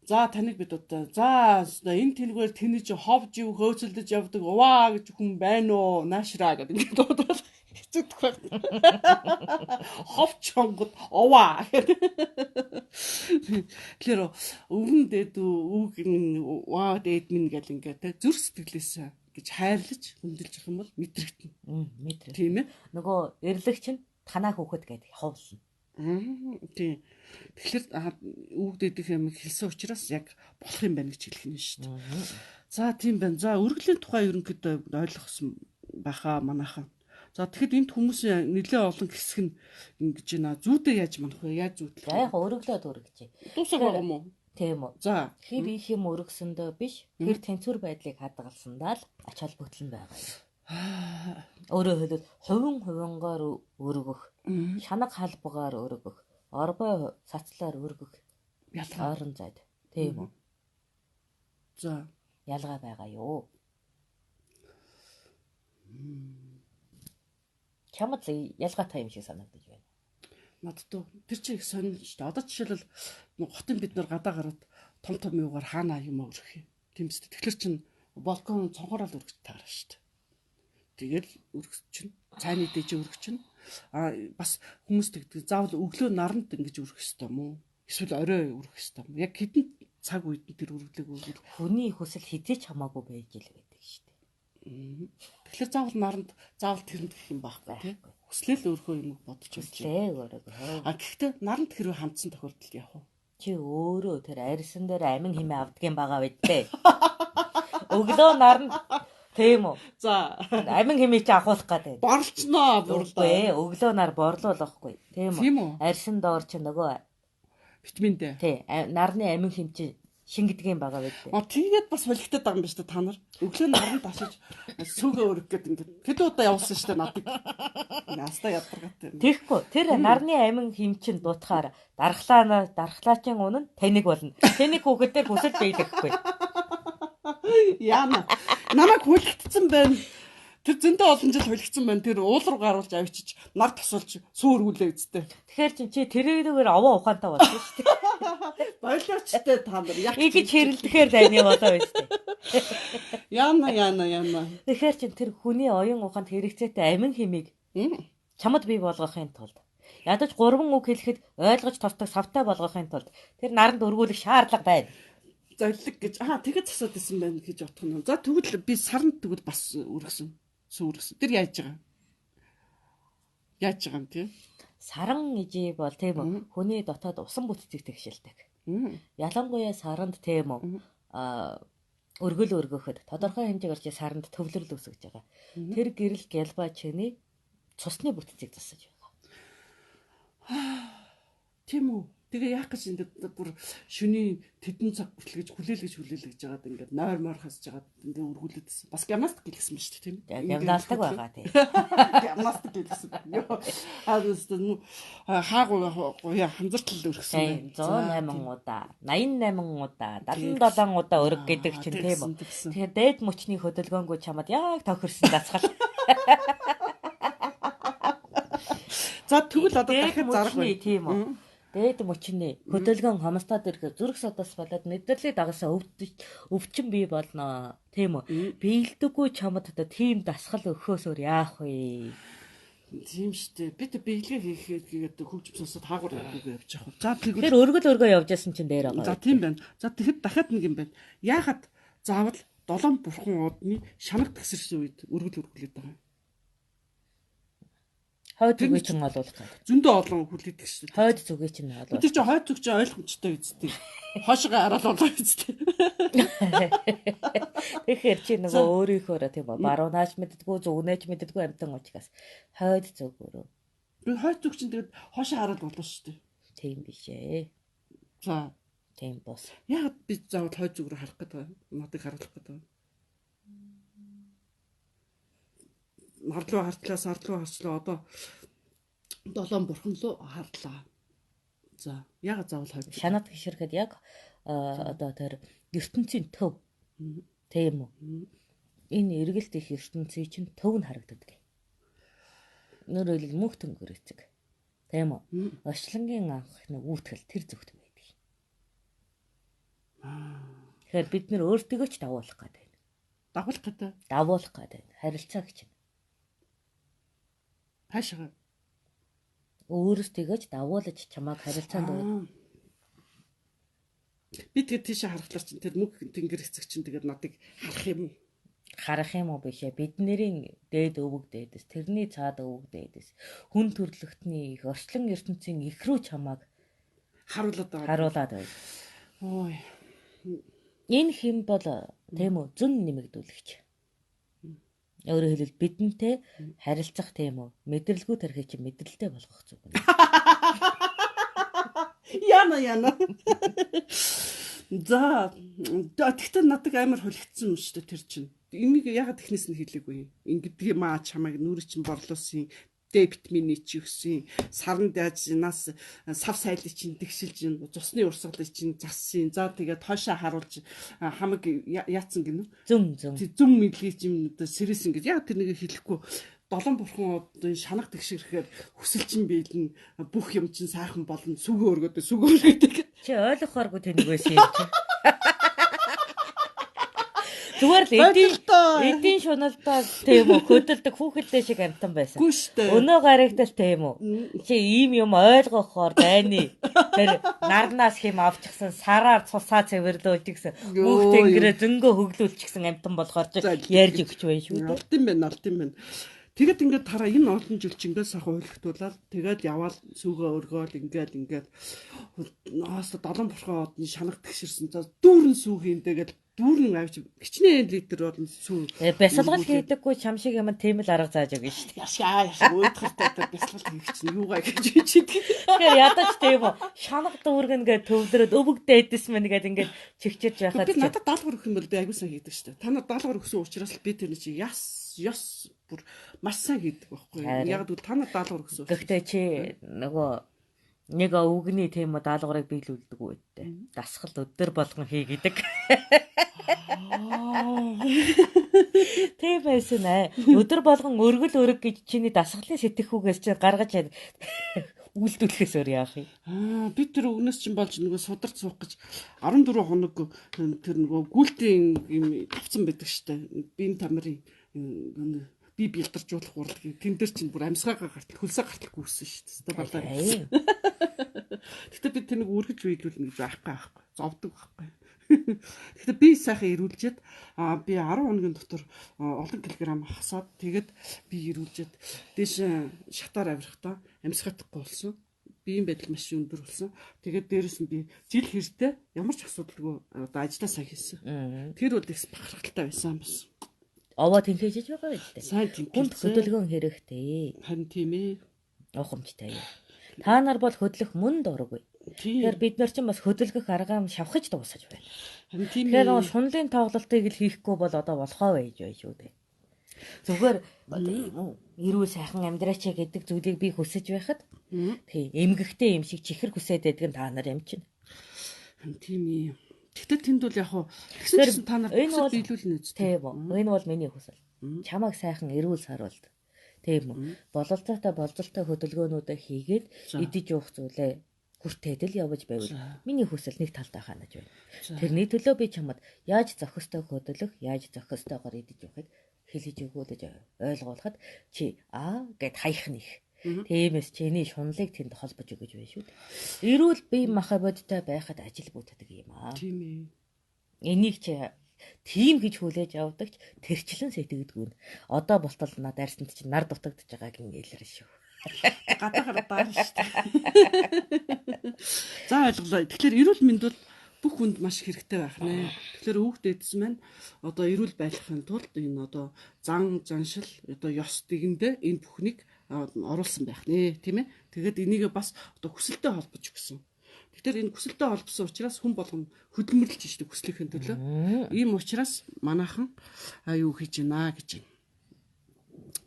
за таныг бид одоо за энэ тэнгээр тэнэж хов жив хөөцөлдөж явдаг уваа гэж хүн байна уу наашраа гэдэг ингээд дуудаад хэцүүдэх байх. Хов чонгод уваа гэдэг. Тэгэхээр өвгөн дээд үг ваа дээд минь гэл ингээд тий зүрх сэтгэлээс гэж хайрлаж хөндлөж явах юм бол мэдрэгдэнэ. Мэдрэг. Тийм ээ. Нөгөө эрлэг чинь танаа хүүхэд гэдэг ховлно. Тийм. Тэгэхээр үг дээдэх юм хэлсэн учраас яг болох юм байна гэж хэлэх нь шүү дээ. За тийм байна. За өргөлийн тухай ерөнхийдөө ойлгосон байхаа манайхан. За тэгэхэд энд хүмүүсийн нэлээд олон хэсэг нь ингэж байна. Зүүдээ яаж манах вэ? Яаж зүүдлэх За вэ? яг өрөглөөд өргөжээ. Дуусах байгаа юм уу? Тийм үү. За. Хэр их юм өргөсөндөө биш, хэр тэнцвэр байдлыг хадгалсандаа л ач холбогдол нь байгаа юм. Өөрөөр хэлбэл хувин хувингаар өргөх, шанаг халбгаар өргөх, орбой сацлаар өргөх Ялгаа. ойрон зайд. Тийм үү? За. Ялгаа байгаа юу? Чамд л ялгаатай юм шиг санагдаж байна. Надад уу. Тэр чинь их сонин шүү дээ. Одоо жишээлбэл хотын бид нар гадаа гараад том том юугаар хаана юм өргөх юм. Тийм үст. Тэгэхээр чин балкон цонхороо л өргөж таарна шүү дээ. Тэгэл өргөс чинь цайны дэж өргөж чинь а бас хүмүүс тэгдэг заавал өглөө наранд ингэж өргөх ёстой юм уу? Эсвэл орой өргөх ёстой юм уу? Яг хэдэн цаг үед нь тэр өргөлөг өргөл. Хүний хүсэл хизээч хамаагүй байж л байдаг шүү дээ. Тэгэхээр заавал наранд заавал тэрэнд гэх юм байхгүй тий. Хүслээ л өөрөө юм бодож байж. Хүслээ өөрөө. А гэхдээ наранд хэрвээ хандсан тохиолдолд яах вэ? Чи өөрөө тэр арьсан дээр амин химээ авдгийн байгаа бидтэй. Өглөө наранд тийм үү? За Амин химээ чи ахуулах гэдэг. борлцноо бурлаа. Үгүй өглөө нар борлуулахгүй тийм үү? Тийм үү? Арьсан доор чи нөгөө Витамин D. тий нарны амин хим чи шингэдгийн байгаа бидтэй. А тэгээд бас холигтой байгаа юм байна шүү дээ та нар. Өглөө наранд ашиж сүгэ өргөх гээд ингээд хэд удаа явуулсан шүү дээ надыг. Наастаа ядаргатай. Тэгэхгүй тэр нарны амин хим чин дутахаар дархлаана дархлаачин унан таник болно. Таник хүүхэд дээр хүсэл биелэхгүй. Яана. Намайг хүлэгдсэн байна. Тэр зөндөө олон жил хүлэгдсэн байна. Тэр уул руу гаруулж авчиж нар тосолж сүү өргүүлээ үсттэй. Тэгэхээр чин чи тэрүүгээр овоо ухаантай болсон шүү дээ. Болиочтой та нар яг Ингэж хэрэлдэхээр таны болоо биз дээ. Яана яана яана. Тэгэхээр чин тэр хүний оюун ухаанд хэрэгцээтэй амин химийг чамд бий болгохын тулд ядаж гурван үг хэлэхэд ойлгож тосдог савтай болгохын тулд тэр наранд өргүүлэх шаардлага байна. Золиг гэж аа тэгэд засаад исэн байна гэж бодох нь. За тэгвэл би саранд тэгвэл бас өргөсөн. Сүү өргөсөн. Тэр яаж байгаа? Яаж байгаа юм тий? Саран ижи бол тийм үү хүний дотоод усан бүтцийг тэгшилдэг. Ялангуяа саранд тийм үү аа өргөл өргөхөд тодорхой хэмжээгээр чи саранд төвлөрөл үүсгэж байгаа. Тэр гэрэл гялбаа чиний цусны бүтцийг засаж байгаа. Тийм үү? Тэгээ яах гэж ингээд бүр шөнийн тэдэн цаг хүртэл гэж хүлээлгэж хүлээлгэж жагаад ингээд нойр мор хасж жагаад ингээд өргүүлээдсэн. Бас гимнастик гэлсэн ба шүү дээ тийм үү? Гимнастик байгаа тийм. Гимнастик гэлсэн. Аа хаагүй гуяа ханзартлал өргөсөн. 108 удаа, 88 удаа, 77 удаа өрг гэдэг чинь тийм үү? Тэгэхээр дээд мөчний хөдөлгөөнгөө чамд яг тохирсон дасгал. За тэгвэл одоо дахиад зарах байна. Тийм үү? Дээд мөчний хөдөлгөөн хомстоод ирэхэд зүрх судас болоод мэдрэлийг дагасан өвчин бий болно. Тийм үү? Биелдэггүй чамд одоо тийм дасгал өгөхөөс өөр яах вэ? Тийм шүү дээ. Бид биелгээ хийхэд гээд хөгжим сонсоод хаагур явахгүй явж байгаа. За тэгвэл тэр өргөл өргөө явж байсан чинь дээр байгаа. За тийм байна. За тэгэхэд дахиад нэг юм байна. Яахад заавал долоон бурхан уудны шанаг тагсарсан үед өргөл өргөлээд байгаа юм. Хойд зүгийг чинь олуулах гэдэг. Зөндөө олон хүлээдэг шүү дээ. Хойд зүгийг чинь олуулах. Тэр чинь хойд зүг чинь ойлгомжтой үсттэй. Хойшоо хараал болоо үсттэй. Тэгэхээр чи нөгөө өөрийнхөөрөө тийм үү баруунаач мэддэггүй, зүгнээч мэддэггүй амтан учраас хойд зүг өөрөө. Би хойд зүг чинь тэгээд хойшоо хараал болоо шүү дээ. Тийм биш ээ. За. Тийм бус. Яагаад би заавал хойд зүг рүү харах гэдэг вэ? Надыг харуулах гэдэг вэ? Нарлуу хартлаа, сарлуу харчлаа. Одоо долоон бурхан руу харлаа. За, яагаад заавал хойд? Шанаад гიშрэхэд яг одоо тэр ертөнцийн төв. Тийм үү? Энэ эргэлт их ертөнцийн чинь төв нь харагддаг. Нөр хэлбэл мөнх тэнгэр эцэг. Тийм үү? Орчлонгийн анхны үүтгэл тэр зүгт байдаг. Тэгэхээр бид нэр өөртөө ч давуулах гэдэг. Дагуулах гэдэг. Давуулах гэдэг. Харилцаа гэж. Хаашаа өөрөөсөө ч давуулаж чамааг харилцаанд уу. Би тэгээд тийшээ харахлаар чинь тэр мөнх тэнгэр эцэг чинь тэгээд надыг харах юм уу? Харах юм уу бишээ. Бидний дээд өвөг дээдэс, тэрний цаад өвөг дээдэс, хүн төрлөختний их орчлон ертөнцийн их рүү чамааг харуулад байгаа. Харуулад байна. Ой. Энэ хэм бол тийм үү зөн нэмэгдүүлэгч. Өөрөөр хэлбэл бидэнтэй харилцах тийм үү мэдрэлгүй тархийг чинь мэдрэлтэй болгох зүг. Яна яна. За тэгтээ надад амар холигдсон юм шүү дээ тэр чинь. Энийг ягаад технээс нь хэлээгүй юм. Ингэдэг юм аа чамайг нүрэ чинь борлуулсан дебет миний чи өгсөн саран дайж нас сав сайлыг чинь тэгшилж цусны урсгалыг чинь зассан. За тэгээд хойшоо харуулж хамаг яатсан гинүү. Зүм зүм. Зүм мэдлэгийг чинь одоо сэрээсэн гэж яг тэр нэгэ хэлэхгүй долон бурхан одоо шанах тэгшрэхээр хүсэл чинь биелнэ, бүх юм чинь сайхан болно, сүгөө өргөдөө сүгөө өргөдөө. Чи ойлгохооргүй тэнэг байсан юм чи. Зүгээр л эдийн шуналдаа тийм үү хөдөлдөг хүүхэлдэй шиг амтан байсан. Өнөө гаригтал тийм үү. Чи ийм юм ойлгохоор дайны. Тэр нарнаас хэм авчихсан, сараар цусаа цэвэрлүүлж гисэн, бүх тэнгэрээ зөнгөө хөглүүлчихсэн амтан болохоор чи ярьж өгч байна шүү дээ. Алд юм байна, алд юм байна. Тэгэд ингээд тараа энэ олон жил чи ингээд сайхан ойлгохтуулаад тэгээд яваал сүгөө өргөөл ингээд ингээд ноос долон бурхан одны шанах тэгшэрсэн. За дүүрэн сүү хийндэ гэл дүүрэн авч хичнээн литр болон сүү. Бясалгал хийдэггүй чам шиг юм тийм л арга зааж өгнө шүү дээ. Яшаа яшаа уйдгартай тэр бясалгал хийх чинь юугаа гэж чийдэг. Тэгэхээр ядаж тийм үү шанах дүүргэн гээд төвлөрөөд өвөг дээдэс мэн гээд ингээд чигчэрч байхад би надад даалгавар өгөх юм бол би аягүй сайн хийдэг шүү дээ. Та нар даалгавар өгсөн учраас л би тэр чи яс ёс бүр маш сайн хийдэг байхгүй. Яг гэвэл та нар даалгавар өгсөн. Гэхдээ чи нөгөө нэг өвгний тийм үү даалгаврыг биелүүлдэг үү гэдэг. Дасгал өдөр болгон хий гэдэг. Тийм байсан ээ. Өдөр болгон өргөл өрг гэж чиний дасгалын сэтгэхүүгээс чи гаргаж үйлдүүлэхээс өөр яах юм? Аа би тэр өгнөөс чинь болж нөгөө сударч суух гэж 14 хоног тэр нөгөө гүйлтийн юм тавцан байдаг штэ. Биеийн тамирын би бэлдэржүүлэх урлагийг тэн дээр чинь бүр амьсгаагаа гартал хөлсөө гартал гүйсэн шүү дээ. Балаа. Гэтэ би тэр нэг үргэж биелүүлнэ гэж байхгүй байхгүй. Зовдөг байхгүй. Гэтэ би сайхан ирүүлжээд би 10 хоногийн дотор олон килограмм хасаад тэгээд би ирүүлжээд дээш шатаар авирахтаа амьсгаахгүй болсон. Биеийн байдал маш өндөр болсон. Тэгээд дээрэс нь би жил хэртэ ямар ч асуудалгүй одоо ажлаа сайн хийсэн. Тэр бол их бахархалтай байсан бас. Овоо тэнхээжж байгаа юм дээ. Сайн тэнхээжсэн. Хүнд хөдөлгөөн хэрэгтэй. Харин тийм ээ. Ухамжтай юм. Та нар бол хөдлөх мөн дургүй. Тэгэхээр бид нар чинь бас хөдөлгөх аргаа шавхаж дуусаж байна. Харин тийм ээ. Тэгэхээр нөгөө шунлын тоглолтыг л хийхгүй бол одоо болохоо байж байна шүү дээ. Зүгээр эрүүл сайхан амьдраач гэдэг зүйлийг би хүсэж байхад тий эмгэгтэй юм шиг чихэр хүсээд байдаг нь та нар юм чинь. Харин тийм ээ. Тэгтээ тэнд бол яг хуу тэгсэн чинь та нар хүсэл биелүүлнэ үст. Тийм үү. Энэ бол миний хүсэл. Чамайг сайхан эрүүл саруулд. Тийм үү. Бололцоотой болзолтой хөдөлгөөнүүдээ хийгээд идэж уух зүйлээ хүртээд л явж байвал миний хүсэл нэг талдаа ханаж байна. Тэрний төлөө би чамд яаж зохистой хөдөлгөх, яаж зохистойгоор идэж уухыг хэлж өгөөлөж ойлгуулахад чи аа гэд хаях нь их. Тиймээс чиний шунлыг тэнд холбож өгöж байна шүү дээ. Эрүүл бие махбодтой бодтой байхад ажил бүтдэг юм аа. Тийм ээ. Энийг чи тийм гэж хүлээж авдагч тэрчлэн сэтгэдэггүй нь. Одоо болтол над арьсанд чи нар дутагдж байгааг инээлэр шүү. Гадаагаар даарна шүү дээ. За ойлголоо. Тэгэхээр эрүүл мэнд бол бүх хүнд маш хэрэгтэй байх нэ. Тэгэхээр өвөг дээдэс маань одоо эрүүл байхын тулд энэ одоо зан заншил одоо ёс дэгэндээ энэ бүхнийг оруулсан байх нэ, тийм ээ. Тэгээд энийгээ бас одоо хүсэлтэд холбож өгсөн. Тэгэхээр энэ хүсэлтэд холбосон учраас хүн болгон хөдөлмөрлөж штэ хүслийнхэн төлөө. Ийм учраас манайхан юу хийж байна гэж байна.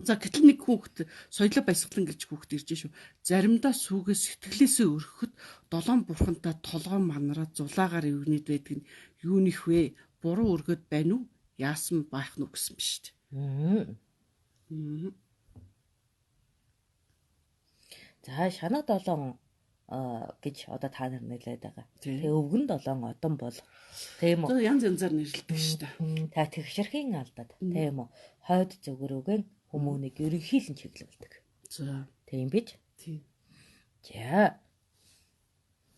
За гэтэл нэг хүүхэд соёлоо баясгалан гэж хүүхэд ирж шүү. Заримдаа сүгээ сэтгэлээсээ өргөхөд долоон бурхантай толгой манараа зулаагаар ивгнээд байдаг нь юунийх вэ? Буруу өргөд байна уу? Яасан байх нь гэсэн биш үү? За шанаг долоон гэж одоо та нар нэрлээд байгаа. Тэгээ өвгөн долоон одон бол тийм үү? Янз янзаар нэрлэдэг шүү дээ. Та тэгшэрхийн алдаад тийм үү? Хойд зүгрүүгэн хүмүүнийг ерөнхийлэн чиглүүлдэг. За. Тийм биз? Тийм. За.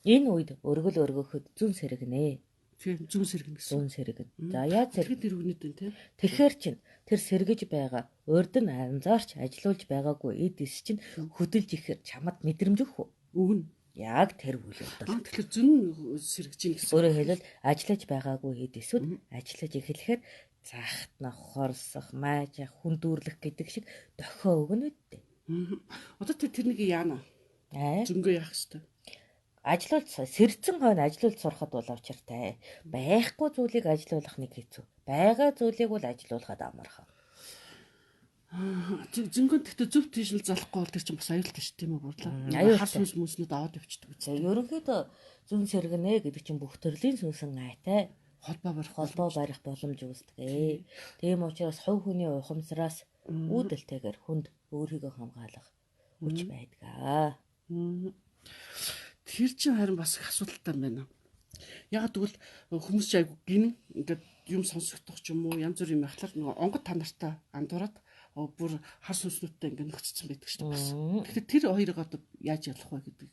Энэ үед өргөл өргөхөд зүүн сэргэнэ. Тийм, зүүн сэргэнэ гэсэн. Зүүн сэргэнэ. За яаж сэргэн тэргүүнэд байна тийм. Тэгэхээр чин тэр сэргэж байгаа урд нь анзаарч ажилуулж байгаагүй эд эс чинь хөдөлж ихээр чамд мэдрэмж өгөх үү? Өгнө. Яг тэр үйл явдал. Тэгэхээр зүүн сэргэж ийн гэсэн. Өөрөөр хэлбэл ажиллаж байгаагүй эд эсүүд ажиллаж эхлэхээр захтна, хорсох, маажах, хүндүүрлэх гэдэг шиг дохио өгнө үдтэй. Одоо тэр нэг яана? Зөнгөө яах хэвээр. Ажилуулж сэрдсэн хойно ажилуулж сурахад бол учиртай. Байхгүй зүйлийг ажилуулах нэг хэцүү. Байгаа зүйлийг бол ажилуулахад амархан. Зөнгөн гэхдээ зөв тийш л залахгүй бол тэр чинь бас аюултай шүү тийм үү бурлаа. Хар сүнс мүнснүүд аваад явчихдаг үст. Ерөнхийдөө зүүн сэргэнэ гэдэг чинь бүх төрлийн сүнсэн айтай холбоо барих боломж үүсдэг. Тийм учраас хувь хүний ухамсараас үүдэлтэйгээр хүнд өөрийгөө хамгаалах хүч байдаг. Тэр чинь харин бас их асуудалтай юм байна. Яг тэгвэл хүмүүс ч айгу гин ингээд юм сонсогдох ч юм уу янз бүр юм ахлаар нөгөө онгод та нартай андуураад бүр хар сүнснүүдтэй ингээд нөхцсөн байдаг шүү дээ бас. Тэгэхээр тэр хоёрыг одоо яаж ялах вэ гэдэг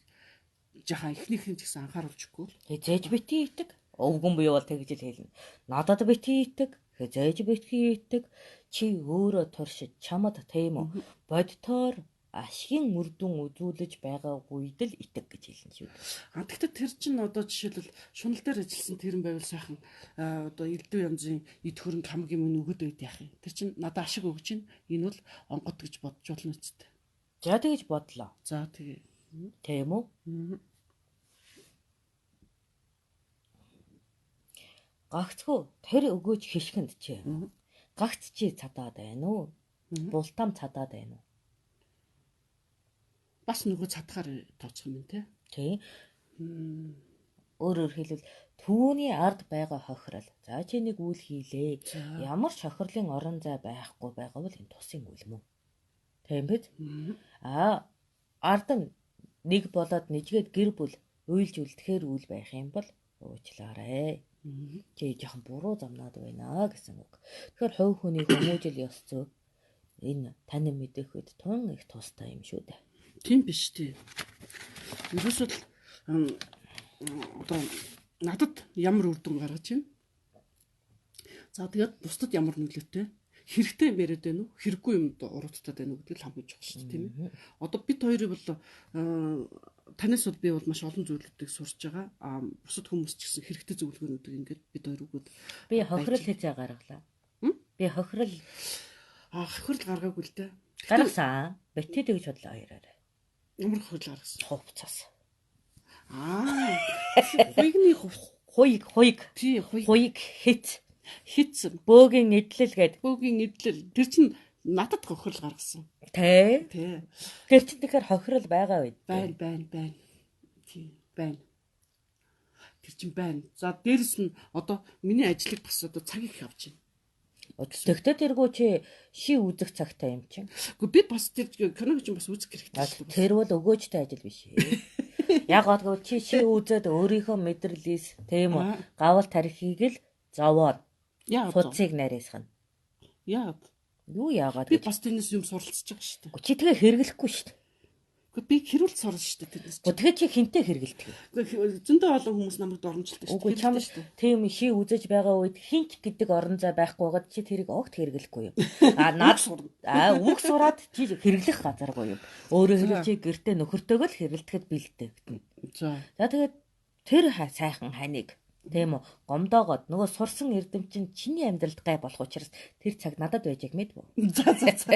жахан эхнийх нь ч гэсэн анхааруулж өгөхгүй л. Хизээж бити итэг. Өвгөн буюу бол тэгж л хэлнэ. Надад бити итэг, хизээж бити итэг. Чи өөрөө туршиж чамд тийм үү бодтоор ашигын үр дүн үзүүлж байгаа үед л итэг гэж хэлнэ шүү дээ. А тэгвэл тэр чинь одоо жишээлбэл шунал дээр ажилласан тэрэн байвал сайхан одоо элдв янзын эд хөрөнгө хамгийн мөн өгöd байд яах юм. Тэр чинь надад ашиг өгч чинь энэ бол онгод гэж бодож болно үсттэй. За тэгэж бодлоо. За тэгээ. Тийм үү? Гагцхүү тэр өгөөж хишгэнд чи. Гагц чи цадаад байна уу? Бултам цадаад байна уу? Бас нөгөө цадгаар тооцох юм те. Тийм. Өөрөөр хэлбэл түүний ард байгаа хохирол. За чи нэг үйл хийлээ. Ямар ч хохирлын орон зай байхгүй байгаа бол энэ тусын үйл мөн. Тийм биз? Аа ард нь нэг болоод нэжгээд гэр бүл уйлж үлдэхээр үйл байх юм бол уучлаарай. Чи жоохон буруу замнаад байна гэсэн үг. Тэгэхээр хувь хүний хүмүүжил ёс зүй энэ таны мэдэх үед тун их тустай юм шүү дээ. Тийм биш тий. Ерөөсөө л одоо надад ямар үр дүн гаргаж байна? За тэгээд бусдад ямар нөлөөтэй? Хэрэгтэй юм яриад байна уу? Хэрэггүй юм уруудтаад байна уу гэдэг л хамгийн чухал шүү дээ, тийм ээ. Одоо бид хоёрыг бол танаас бол би бол маш олон зүйлүүдийг сурч байгаа. А бусад хүмүүс ч гэсэн хэрэгтэй зөвлөгөөнүүдийг ингээд бид хоёр өгөөд би хохирол хэзээ гаргалаа. Би хохирол хохирол гаргаагүй л дээ. Гаргасан. Бити тэгж бодлоо хоёроо. Ямар хохирол гаргасан? Хувцас. Аа. Хуйгны хуйг хуйг. Тий, хуйг. Хуйг хит. Хитсэн. Бөөгийн эдлэл гээд. Бөөгийн эдлэл. Тэр чинь надад хохирол гаргасан. Тэ. Тэ. Тэр чинь тэгэхээр хохирол байгаа үед. Байна, байна, байна. Тий, байна. Тэр чинь байна. За дээрэс нь одоо миний ажлыг бас одоо цаг их авч байна. Тэгтээ тэргүү чи ши үзэх цагтай юм чинь. Гэхдээ би бас тэр киног чинь бас үзэх хэрэгтэй шүү дээ. Тэр бол өгөөжтэй ажил биш ээ. Яг гол чи ши үзээд өөрийнхөө мэдрэлээс тийм үү гавал тархийг л зовоод судсыг нарийсгана. Яагаад? Юу яагаад гэж? Би бас тэрнээс юм суралцж байгаа шүү дээ. Чи тэгээ хэрэглэхгүй шүү дээ. Гэхдээ би хэрүүл сурна шүү дээ тэрнээс. Тэгээ чи хинтээ хэрэгэлдэг. Зөндөө олон хүмүүс намайг доромжилдог шүү дээ. Үгүй чам тийм ши үзэж байгаа үед хинч гэдэг орон зай байхгүй байгаад чи тэрийг огт хэрэглэхгүй юм. А наад сурна. А үг сураад чи хэрэглэх газаргүй юм. Өөрөөр хэлбэл чи гэртээ нөхөртөөгөө л хэрэглэхэд бэлдэгдэнэ. За. За тэгээд тэр сайхан ханыг тийм үү гомдоогоод нөгөө сурсан эрдэм чинь чиний амьдралд гай болох учраас тэр цаг надад байж яг мэдв. За за за.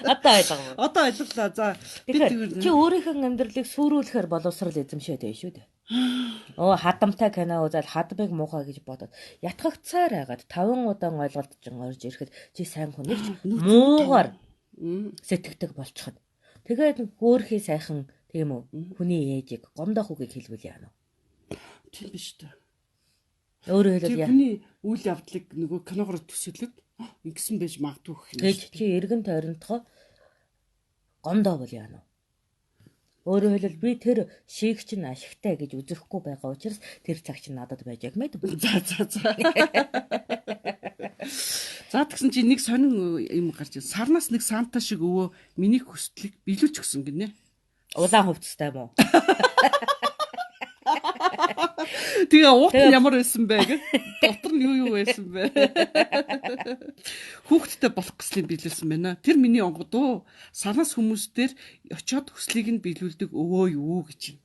Одоо ойлголоо. Одоо ойлголоо. За би тэгвэл чи өөрийнхөө амьдралыг сүрүүлэхээр боловсрал эзэмшээд байна шүү дээ. Оо хадамтай кино үзэл хадмыг муухай гэж бодоод ятгагцаар хагаад 5 удаан ойлголт чинь орж ирэхэд чи сайн хүнийг ч муугаар сэтгэдэг болчихно. Тэгээд хөөхий сайхан тийм үү хүний ээжийг гомдоох үгийг хэлбэл яана. Тийм биш үү? Өөрөөр хэлбэл яа. Хүний үйл явдлыг нөгөө киногоор төсөөлөд ингэсэн байж магадгүй гэх юм. Гэж чи эргэн тойронтгоо Гомдоо бол яана. Өөрөөр хэлбэл би тэр шийг чинь ашигтай гэж үзэхгүй байгаа учраас тэр цаг чинь надад байж яг мэд. За за за. За тэгсэн чинь нэг сонин юм гарч ир. Сарнаас нэг Санта шиг өвөө миний хүслийг биелүүлж өгсөн гинэ. Улаан хувцастай мó. Тэгээ уут нь ямар байсан бэ гэх. Дотор нь юу юу байсан бэ? Хүүхдтэй болох гэслийн биелүүлсэн байна. Тэр миний онгод уу. Сарнаас хүмүүс дээр очиод хүслийг нь биелүүлдэг өвөө юу гэж.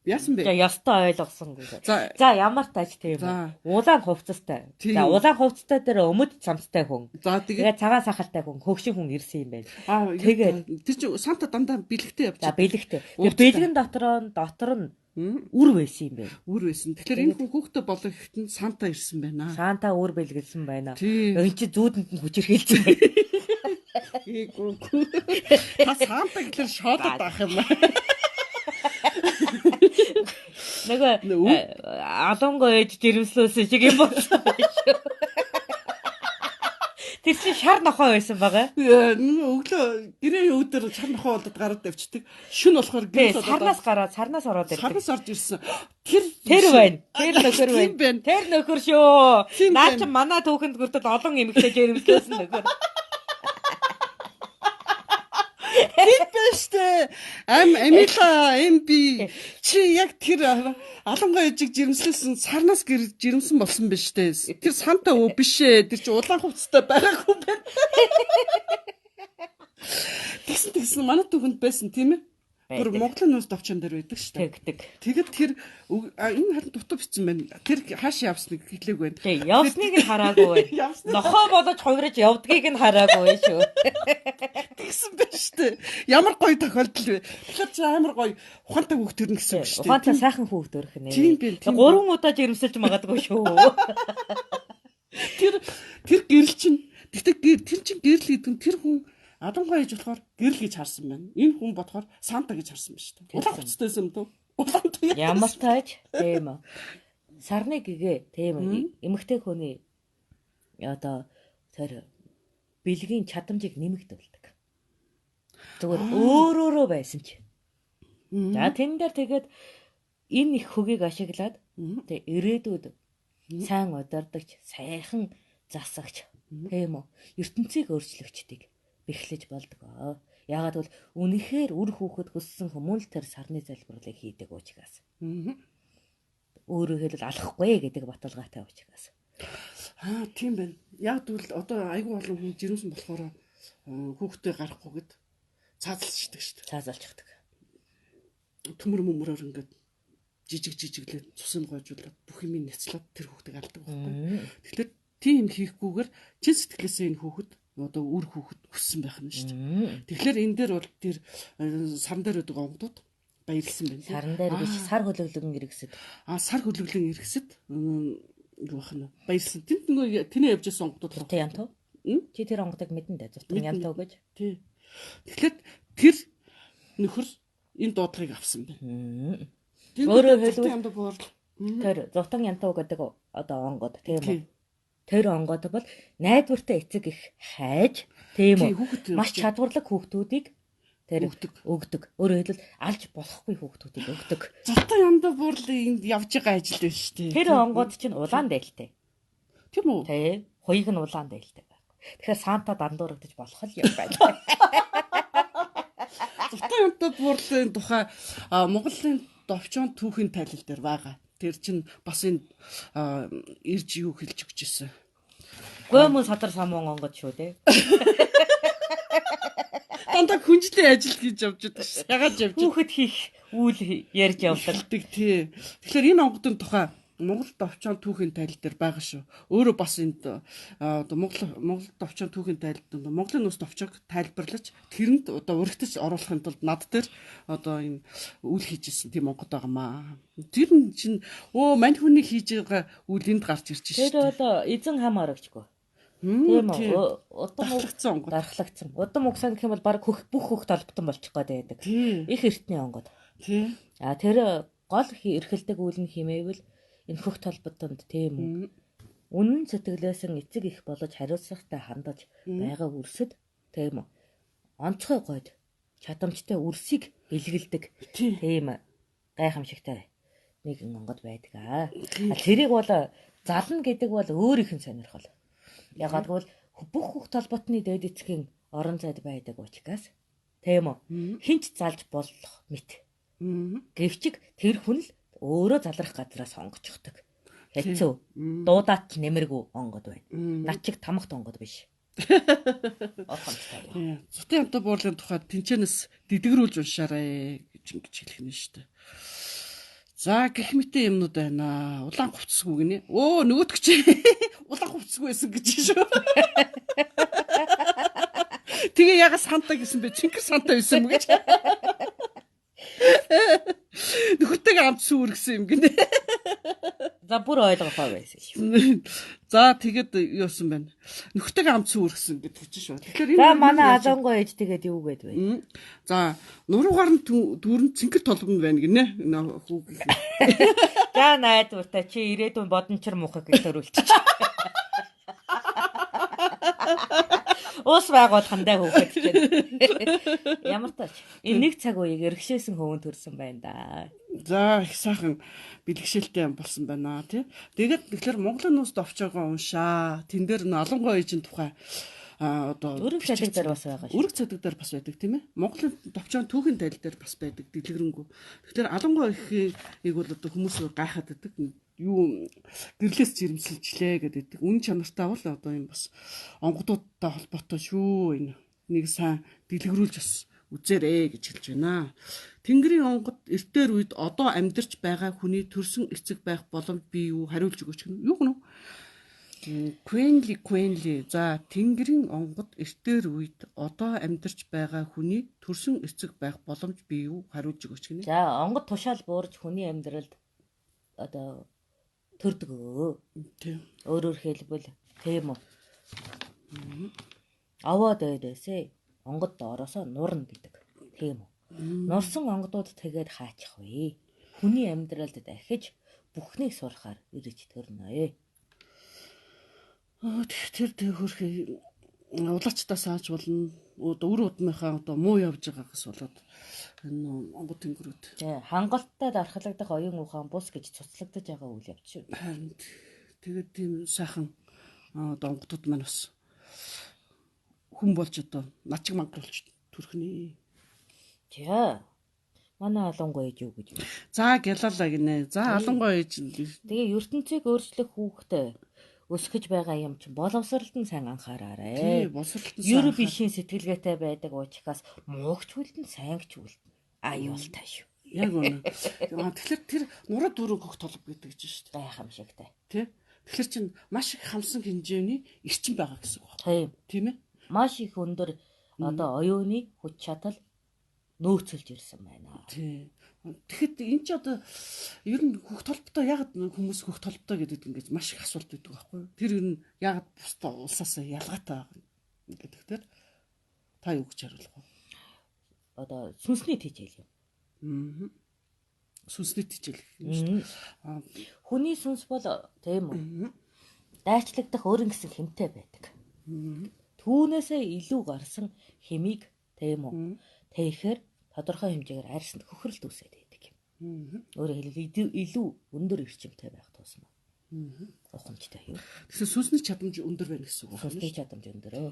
Яасан бэ? За ёстой ойлгосонгүй. За ямар тач тийм үү. Улаан хувцастай. За улаан хувцастай дээр өмд цамцтай хүн. За тэгээд цагаан сахалтай хүн, хөгшин хүн ирсэн юм байна. Тэгээд тэр чинь Санта дандаа бэлэгтэй явж. За бэлэгтэй. Тэгээд бэлгэн дотор нь үр байсан юм байна. Үр байсан. Тэгэхээр энэ хүн хүүхдээ болох ихтэн Санта ирсэн байна. Санта үр бэлгэлсэн байна. Энэ чи зүүдэнд нь хүчирхийлсэн байна. Ээгүү. Та Санта гэхэлэр шоодод авах юм аа. Нөгөө алунгоо ээж жирэмслүүлсэн шиг юм болсон байх шүү. Тэр чинь шар нохоо байсан байгаа. Нөгөө өглөө гэрээ өдөр шар нохоо болоод гараад тавьчихдаг. Шүн болохоор гэрээ сарнаас гараад сарнаас ороод ирдэг. Сарнаас орж ирсэн. Тэр байна. Тэр нөхөр байна. Тэр нөхөр шүү. Наа чи манай түүхэнд хүртэл олон эмэгтэй жирэмслүүлсэн нөхөр. Тийм байна штэ. Амила МБ чи яг тэр алангаа ээжийг жирэмслэсэн сарнаас гэр жирэмсэн болсон байна штэ. Тэр Санта өө биш ээ. Тэр чи улаан хувцастай байгаагүй байна. Тэгсэн манай түүхэнд байсан тийм ээ. Тэр Монголын нүүрс товчон дээр байдаг шүү дээ. Тэгдэг. Тэгэд тэр энэ харин дутуу бичсэн байна. Тэр хаашаа явсныг хэлээг байна. Тий, явсныг нь хараагүй байна. Нохоо болож хувирж явдгийг нь хараагүй байна шүү. Тэгсэн байна шүү дээ. Ямар гоё тохиолдол вэ? Тэгэхээр чи амар гоё ухаантай хүүхд төрнө гэсэн үг шүү дээ. Ухаантай сайхан хүүхд төрөх нэ. Тийм байна. 3 удаа жирэмсэлж магадгүй шүү. Тэр гэрэл чинь тэгтээ тэр чинь гэрэл гэдэг нь тэр хүн Адамгаа ээж болохоор гэрэл гэж харсан байна. Энэ хүн бодохоор Санта гэж харсан байна шүү дээ. Улаан хувцастайсан юм дөө. Улаан туяа. Ямар тааж тийм үү. Сарны гэгээ тийм үү. Эмэгтэй хүний одоо тэр бэлгийн чадамжийг нэмэгдүүлдэг. Зүгээр өөрөөрөө байсан чи. За тэн дээр тэгээд энэ их хөгийг ашиглаад тэг ирээдүйд сайн удирдагч, сайхан засагч тийм үү. ертөнцийг өөрчлөгчдийг бэхлэж болдгоо. Яагаад бол үнэхээр үр хүүхэд хөссөн хүмүүн л тэр сарны залбирлыг хийдэг учраас. Өөрөөр хэлбэл алахгүй гэдэг баталгаатай учраас. Аа тийм байна. Яг тэгвэл одоо айгүй олон хүн жирэмсэн болохоор хүүхдээ гарахгүй гэд цаазалчдаг шүү дээ. Цаазалчдаг. Төмөр мөмрөөр ингээд жижиг жижиглээд цусыг гойжуулаад бүх юмыг няцлаад тэр хүүхдийг алдаг байхгүй. Тэгэхээр тийм хийхгүйгээр чин сэтгэлээсээ энэ хүүхэд одоо үр хүүхэд өссөн байх нь шүү дээ. Тэгэхээр энэ дээр бол тэр сарн дээр байдаг онгодууд баярлсан байна. Сарн дээр биш, сар хөлөглөн эргэсэд. Аа сар хөлөглөн эргэсэд юу байх нь баярлсан. Тэнд нөгөө тэнэ явж байсан онгодууд Зутан янтуу. Чи тэр онгодыг мэдэн дээ. Зутан янтуу гэж. Тий. Тэгэхээр тэр нөхөр энэ дуудлагыг авсан байна. Өөрөөр хэлбэл тэр Зутан янтуу гэдэг одоо онгод тийм үү? Тэр онгод бол найдвартай эцэг их хайж тийм үү маш чадварлаг хүүхдүүдийг тэр өгдөг. Өөрөөр хэлбэл алж болохгүй хүүхдүүдийг өгдөг. Зутан янда буурлын энд явж байгаа ажил байна шүү дээ. Тэр онгод чинь улаан дээлтэй. Тийм үү? Тий. Хуйг нь улаан дээлтэй байхгүй. Тэгэхээр Санта дандуурагдаж болох л юм байна. Зутан янда буурлын тухай Монголын довчоон түүхийн тайлал дээр байгаа. Тэр чинь бас энэ ирж юу хэлж өгч ирсэн. Гомон садар самуун онгод шүү дээ. Дандаа хүнжлийн ажил хийж явж байдаг ш. Ягаад явж. Хүүхэд хийх үйл ярьж явдаг тий. Тэгэхээр энэ онгодын тухай Монгол довчоон түүхийн тайлал дээр байгаа шүү. Өөрөө бас энд одоо Монгол довчоон түүхийн тайлалд Монголын нүүрс довчоог тайлбарлаж тэрэнд одоо урагтаж оруулахын тулд над дээр одоо энэ үйл хийж ирсэн тийм онгод байгаамаа. Тэр нь чинь мань хүний хийж байгаа үйл энд гарч ирж шүү. Тэр бол эзэн хам орогчгүй. Тийм үү? Дархлагдсан онгод. Дархлагдсан. Удам угсаа гэх юм бол баг бүх хөх толботон болчих гээд байдаг. Их эртний онгод. Тий. А тэр гол эрхэлдэг үйл нь химээвэл энэ хөх толботонд тийм үү? Үнэн сэтгэлээсэн эцэг их болж хариуцлагатай хандаж байгаа үрсэд тийм үү? Онцгой гойд чадамжтай үрсийг бэлгэлдэг. Тийм гайхамшигтай нэгэн онгод байдаг аа. Тэрийг бол зална гэдэг бол өөрийнх нь сонирхол. Ягаад гэвэл бүх хөх толботны дээд эцгийн орон зайд байдаг учраас тийм үү? Хинч залж болох мэт. Гэвч тэр хүн л өөрөө залрах газраа сонгочихдог. Хэцүү. Дуудаат ч нэмэргүй онгод байна. Над чиг тамхт онгод биш. Ухамстай. Цутын амтай буурлын тухай тэнчэнэс дэлгэрүүлж уншаарай гэж ингэж хэлэх нь шүү дээ. За гэх мэтийн юмнууд байна. Улаан хувцсгүй гинэ. Өө нөгөөтг чи улаан хувцсгүй байсан гэж шүү. Тэгээ яга санта гэсэн бэ? Чингэр санта байсан юм гэж. Нөхөртэйгээ амт сүргсэн юм гинэ. За бүр ойлгохоо байсан шүү. За тэгэд юусан байна? Нөхөртэйгээ амт сүргсэн гэдэг чинь шүү. Тэгэхээр энэ За манай алонгоо ээж тэгээд юу гээд вэ? За нуруугаар нь дүүрэн цэнхэр толгонд байна гинэ. Хүүгийн. За найдвартай чи ирээдүйн бодончор мухаг гэж төрүүлчих. Уус байгуулхандаа хүүхэд чинь. Ямар тач. Энэ нэг цаг үеийг эргшээсэн хөвөн төрсөн байна да. За их сайхан бэлгшээлтэй болсон байна тий. Тэгээд тэгэхээр Монголын нууц товчоогоо уншаа. Тэн дээр налангоо ээжийн тухай одоо өрөг цадаг дээр бас байгаа шүү. Өрөг цадаг дээр бас байдаг тийм ээ. Монголын товчоон түүхэн тайл дээр бас байдаг дэлгэрэнгүй. Тэгэхээр алангоо ихийн бол одоо хүмүүс гайхаад байдаг. Юу гэрлээс жирэмсэлжлээ гэдэг. Үн чанартай бол одоо юм бас онгодуудтай холбоотой шүү. Энэ нэг сайн дэлгэрүүлж бас үзээрэй гэж хэлж байна. Тэнгэрийн онгод эртээр үед одоо амьдарч байгаа хүний төрсөн эцэг байх боломж бий юу? Хариулж өгөөч гэнэ. Юу гэнэ? Квенли Квенли. За Тэнгэрийн онгод эртээр үед одоо амьдарч байгаа хүний төрсөн эцэг байх боломж бий юу? Хариулж өгөөч гэнэ. За онгод тушаал буурж хүний амьдралд одоо төрдөг. Тийм. Өөрөөр хэлбэл тийм үү. Аваад дээдээсээ онгод доороосоо нурна гэдэг. Тийм үү. Нурсан онгодууд тэгээд хаачих вэ? Хүний амьдралд дахиж бүхнийг сурахаар ирж төрнө. Тэр хөрх улаачдаа сааж болно. Одоо үр удмынхаа одоо муу явж байгаагаас болоод энэ онгод тэнгэрүүд. Тэ хангалттай дархлагдах оюун ухаан бус гэж цуцлагдаж байгаа үйл явдал шүү. Харин тэгээд тийм сайхан одоо онгодууд маань бас хүн болж одоо начиг мангар болж төрхнө. За манай алангоо ээж юу гэж. За гялалаа гинэ. За алангоо ээж. Тэгээ ертөнцийг өөрчлөх хүүхдээ өсгөж байгаа юм чинь боловсролд нь сайн анхаараарай. Тий, боловсролд нь сайн. Ер бишийн сэтгэлгээтэй байдаг уучхаас муугч үлдэн, сайнгч үлдэн. Аюултай шүү. Яг үнэ. Тэгэхээр тэр нуруу дүүрэн хөх толб гэдэг чинь шүү дээ. Гайхамшигтай. Тий. Тэгэхээр чин маш их хамсан хэмжээний эрчим байгаа гэсэн үг байна. Тийм. Тийм ээ. Маш их өндөр одоо оюуны хүч чадал нөөцөлж ирсэн байна. Тий. Тэгэхэд энэ ч одоо ер нь хөх толботой ягаад хүмүүс хөх толботой гэдэг ингэж маш их асуулт өгдөг байхгүй юу? Тэр ер нь ягаад бусдаа улсаас ялгаатай байгаа юм гэдэг тэр та юу гэж хариулах вэ? Одоо сүнсний тэжээл юм. Аа. Сүнсний тэжээл юм шүү. Хүний сүнс бол тийм үү? Дайчлагдах өөрөн гэсэн хэмтэй байдаг. Түүнээсээ илүү гарсан хэмийг тийм үү? Тэгэхээр тодорхой хэмжээгээр арьсанд хөхрөлт үүсээд байдаг юм. Өөрөөр хэлбэл илүү өндөр эрчимтэй байх тусмаа. Ухамжтай юу. Тэгэхээр сүнсний чадамж өндөр байна гэсэн үг. Сүнсний чадамж өндөр.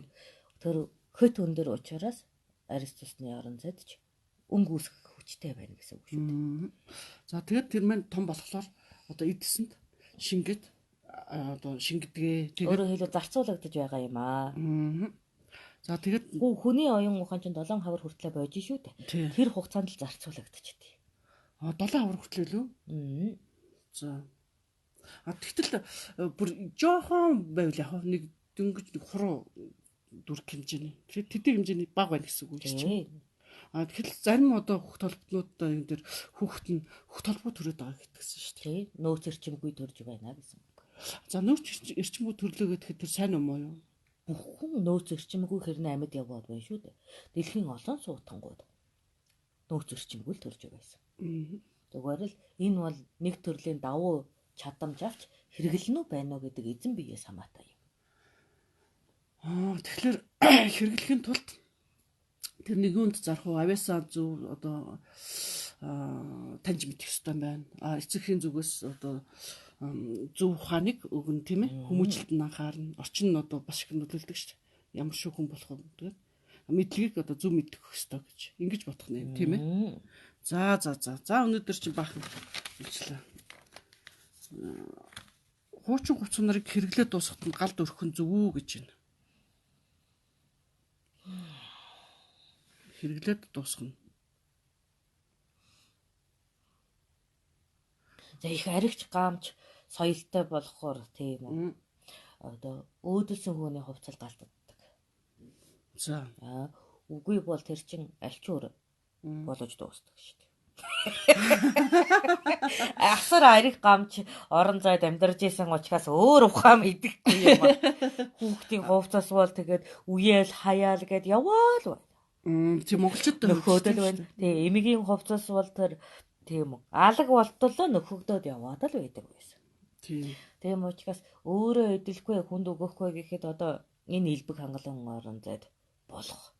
Тэр хөт өндөр учраас арьс цусны орон зайд ч өнгө үүсгэх хүчтэй байна гэсэн үг шүү дээ. За тэгээд тэр маань том болохоор одоо эдсэнд шингэд одоо шингэдгээ. Тэгээд өөрөөр хэлбэл зарцуулагдаж байгаа юм аа. За тэгээд хүний оюун ухаан чинь 7 хавар хүртлээр байж шүү дээ. Тэр хугацаанд л зарцуулагдчихдээ. А 7 хавар хүртлээ лүү? За. А тэгтэл бүр жоохон байвал яг нэг дөнгөж нэг хуруу дүрх хэмжээний. Тэгэхээр тэдний хэмжээний бага байна гэсэн үг чинь. А тэгэхээр зарим одоо хүүхд толботнуудаа энэ дэр хүүхд нь хүүхд толбоо төрөөд байгаа гэдгсэн шүү дээ. Нөөц эрчимгүй төрж байна гэсэн үг. За нөөц эрчимгүй төрлөө гэхэд тэр сайн юм уу юу? Бүх хүн нөөц эрчимгүй хэрнээ амьд яваад байна шүү дээ. Дэлхийн олон суутангууд нөөц эрчимгүй л төрж байсан. Зүгээр л энэ бол нэг төрлийн давуу чадамж авч хэрэглэнэ үү байна уу гэдэг эзэн биеэс хамаатай юм. Тэгэхээр хэрэглэхийн тулд тэр нэг юунд зарах уу, авьяасаа зөв одоо таньж мэдэх ёстой байна. Эцэгхийн зүгээс одоо зөв ухааныг өгнө, тийм ээ. Хүмүүжлэлд нь анхаарна. Орчин нь одоо бас их нөлөөлдөг шүү дээ. Ямар шиг хүн болох вэ гэдэг. Мэдлэгийг одоо зөв мэдэх ёстой гэж ингэж бодох нэ, тийм ээ. За за за. За өнөөдөр чинь баахан үйлчлээ. Хуучин хувцас нарыг хэрэглээд дуусгахад нь галд өрөх нь зөв үү гэж байна. Хэрэглээд дуусгана. За их аригч гамч соёлтой болохоор тийм үү. Одоо өөдөлсөн хүний хувцас галддаг. За. Үгүй бол тэр чин альчуур болож дуусдаг шүү дээ. Асар ариг гамч орон зайд амьдарч исэн учраас өөр ухаан мэдэхгүй юм. Хүүхдийн хувцас бол тэгээд үеэл хаяал гэд яваал байна. Тийм монголчууд нөхөөдөл байна. Тэгээ эмигийн хувцас бол тэр тийм үү. Алаг болтолоо нөхөгдөөд яваад л байдаг байсан. Тийм. Тийм учраас өөрөө эдэлгүй хүнд өгөхгүй гэхэд одоо энэ илбэг хангалуун орон зайд болох.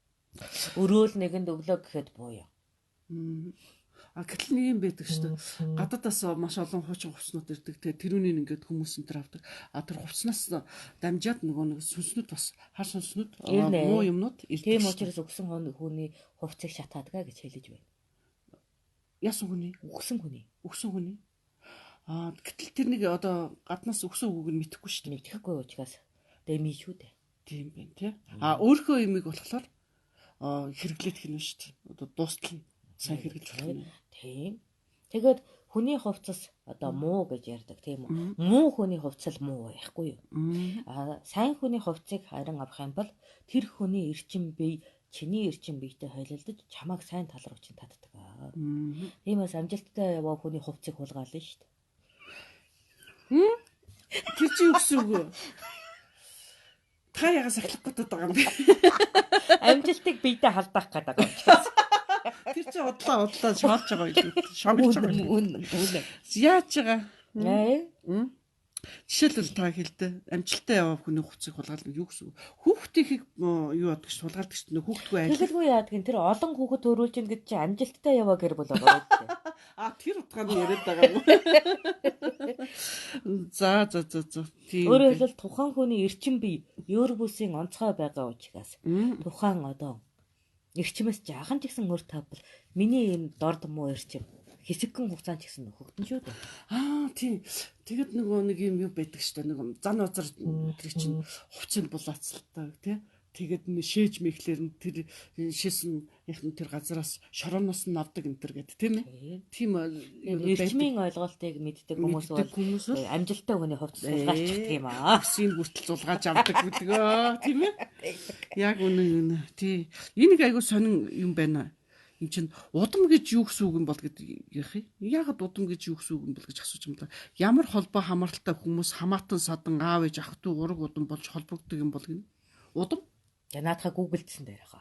Өрөөл нэгэнд өглөө гэхэд буу юм. Гэтэл нэг юм байдаг шүү дээ. Гадаадаас маш олон хуучин хувцснууд ирдэг. Тэгээ тэрүүнийг ингээд хүмүүс энэ төр авдаг. Тэр хувцснаас дамжаад нөгөө нэг сүнснүүд бас хар сүнснүүд муу юмнууд ирдэг. Тийм учраас өгсөн хүний хувцсыг шатаадгаа гэж хэлж байна. Яасан хүний? Өгсөн хүний. Өгсөн хүний. Гэтэл тэр нэг одоо гаднаас өгсөн үгийг нь мэдэхгүй шүү дээ. Мэдэхгүй учраас дэмий шүү дээ. Тийм байна тий. Өөрийнхөө имийг болохоор хэрэглээд хинэ шүү дээ. Одоо дуустал нь сайн хэрэглэж болох юм. Тийм. Тэгээд хүний хувцас одоо муу гэж ярьдаг тийм үү? Муу хүний хувцас муу байхгүй юу? Сайн хүний хувцсыг харин авах юм бол тэр хүний эрчим бие чиний эрчим биетэй холилдож чамайг сайн тал руу чинь татдаг. Тиймээс амжилттай яваа хүний хувцсыг хулгаална шүү дээ. Тэр чи юу гэсэн үг вэ? Та яга сахилах гэдэг байгаа юм бэ? Амжилтыг биедээ халдаах гэдэг юм чинь. Тэр чи удлаа шоолж байгаа юм. Шоглож байгаа юм. Үнэн. Яаж байгаа? Жишээлбэл та хэлдэ амжилттай яваа хүний хувцсыг хулгайлна юу гэсэн үг? Хүүхдийнхийг юу яадаг ш хулгайлдаг ш хүүхдгүй айл. Тэгэлгүй яадаг нь тэр олон хүүхэд төрүүлж ин гэж чи амжилттай яваа гэр бүл байгаа үү? Тэр утгааны яриад байгаа юм. За за за за. Тийм. Өөрөөр хэлбэл тухайн хүний эрчим бие өөр бүсийн онцгой байгаа учраас тухайн одоо эрчимээс жаахан ч гэсэн өр тавбал миний энэ дорд муу эрчим хэсэгхэн хугацаанд ч гэсэн нөхөгдөн шүү дээ. Тийм. Тэгэд нөгөө нэг юм юу байдаг шүү дээ. Нэг зан базар тэр чинь хувцсыг булаацалтай тий. Тэгээд шээж мэхлээр нь тэр шээсэн яхан тэр газараас шорооноос нь авдаг энэ төр гэд тийм ээ. Тийм эрчмийн ойлголтыг мэддэг хүмүүс бол амжилттай хүний хувцас сулгаачихдаг юм аа. Өсийн хүртэл зулгааж авдаг гэдгөө тийм ээ. Яг үнэн үнэ. Тий. Энийг айгуу сонин юм байна. Энд чинь удам гэж юу гэсэн үг юм бол гэдэг яах юм? Яагаад удам гэж юу гэсэн үг юм бол гэж асууж юм да. Ямар холбоо хамааралтай хүмүүс хамаатан садан аав ээж ах トゥ ураг удам болж холбогддог юм бол гинэ? Удам? Я наадхаа гуглдсан дээр хаа.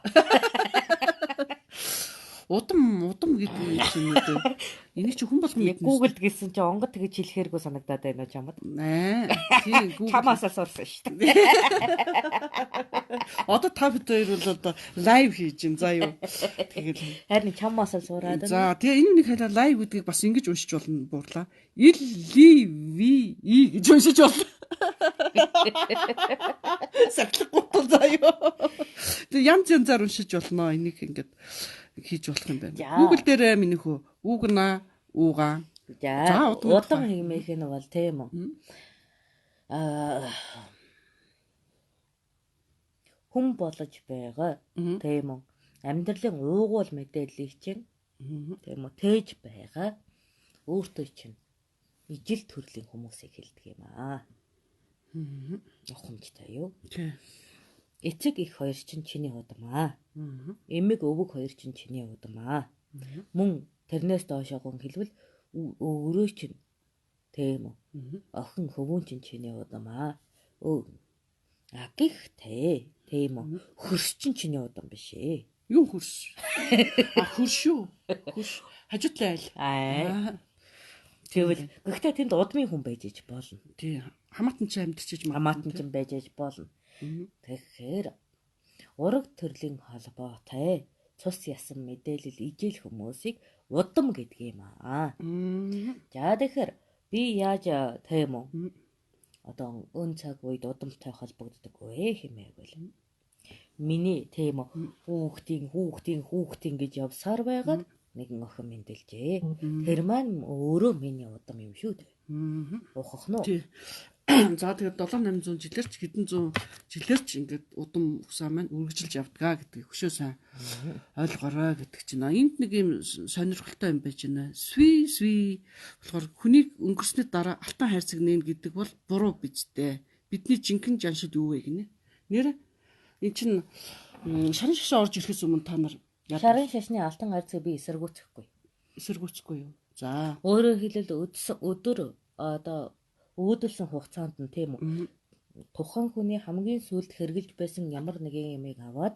Удам гэдэг юм чинь үү? Энийг чи хүн болгон мэднэ. Google гэсэн чи онгод тэгж хэлэхээргүй санагдаад байна уу чамд? Тийм Google. Чамаас сурсан шүү дээ. Одоо та бид хоёр бол одоо live хийж байна заа юу. Тэгэл харин чамаас сураад. За тэгээ энэ нэг халаа live гэдгийг бас ингэж уншиж болно буурлаа. Л ли ви и гэж уншиж болно. Сахилахгүй заа юу. Тэгээ янз янзаар уншиж болно. Энийг ингээд хийж болох юм байна. Google дээр миний хөө үгнаа уугаа. За удам хэмээх нь бол тийм үү. Хүн болж байгаа тийм үү. Амьдралын уугуул мэдээллийг чинь тийм үү тээж байгаа өөртөө чинь ижил төрлийн хүмүүсийг хэлдэг юм аа. Ухамжтай юу? Тийм. Эцэг их хоёр чинь чиний удам аа. Эмэг өвөг хоёр чинь чиний удам аа. Мөн тэрнээс доошоогон хэлбэл өөрөө чинь тийм үү. Охин хөвүүн чинь чиний удам аа. А гэхдээ тийм үү. Хөрс чинь чиний удам биш ээ. Юу хөрс? А хөрш юу? Хөрш хажуутлын айл. Аа. Тэгвэл гэхдээ тэнд удмын хүн байж иж болно. Тий. Хамаатан ч амьдарч иж магадгүй. Хамаатан ч байж иж болно. Тэгэхээр ураг төрлийн холбоотой цус ясан мэдээлэл ижил хүмүүсийг удам гэдэг юм аа. За тэгэхээр би яаж тийм үү? Одоо өн цаг үед удамтай холбогддог вэ хэмээгвэл миний тийм үү хүүхдийн хүүхдийн хүүхдийн гэж явсаар байгаад нэгэн охин мэндэлжээ. Тэр маань өөрөө миний удам юм шүү дээ. Ухах нь уу? За тэгээд 7 800 жилээр ч хэдэн зуун жилээр ч ингээд удам усаа маань үргэлжилж явдгаа гэдгийг хөшөө сайн ойлгоорой гэдэг чинь. Энд нэг юм сонирхолтой юм байж байна. Сви сви болохоор хүнийг өнгөрсний дараа алтан хайрцаг нээн гэдэг бол буруу биз дээ. Бидний жинхэнэ жаншид юу вэ гинэ? Нэр эн чинь шарын шашин орж ирэхээс өмнө та нар шарын шашны алтан хайрцаг би эсэргүүцэхгүй. Эсэргүүцэхгүй юу? За. Өөрөөр хэлбэл өдөр одоо үүдэлсэн хугацаанд нь тийм үү тухайн хүний хамгийн сүүлд хэрглэж байсан ямар нэгэн юмыг аваад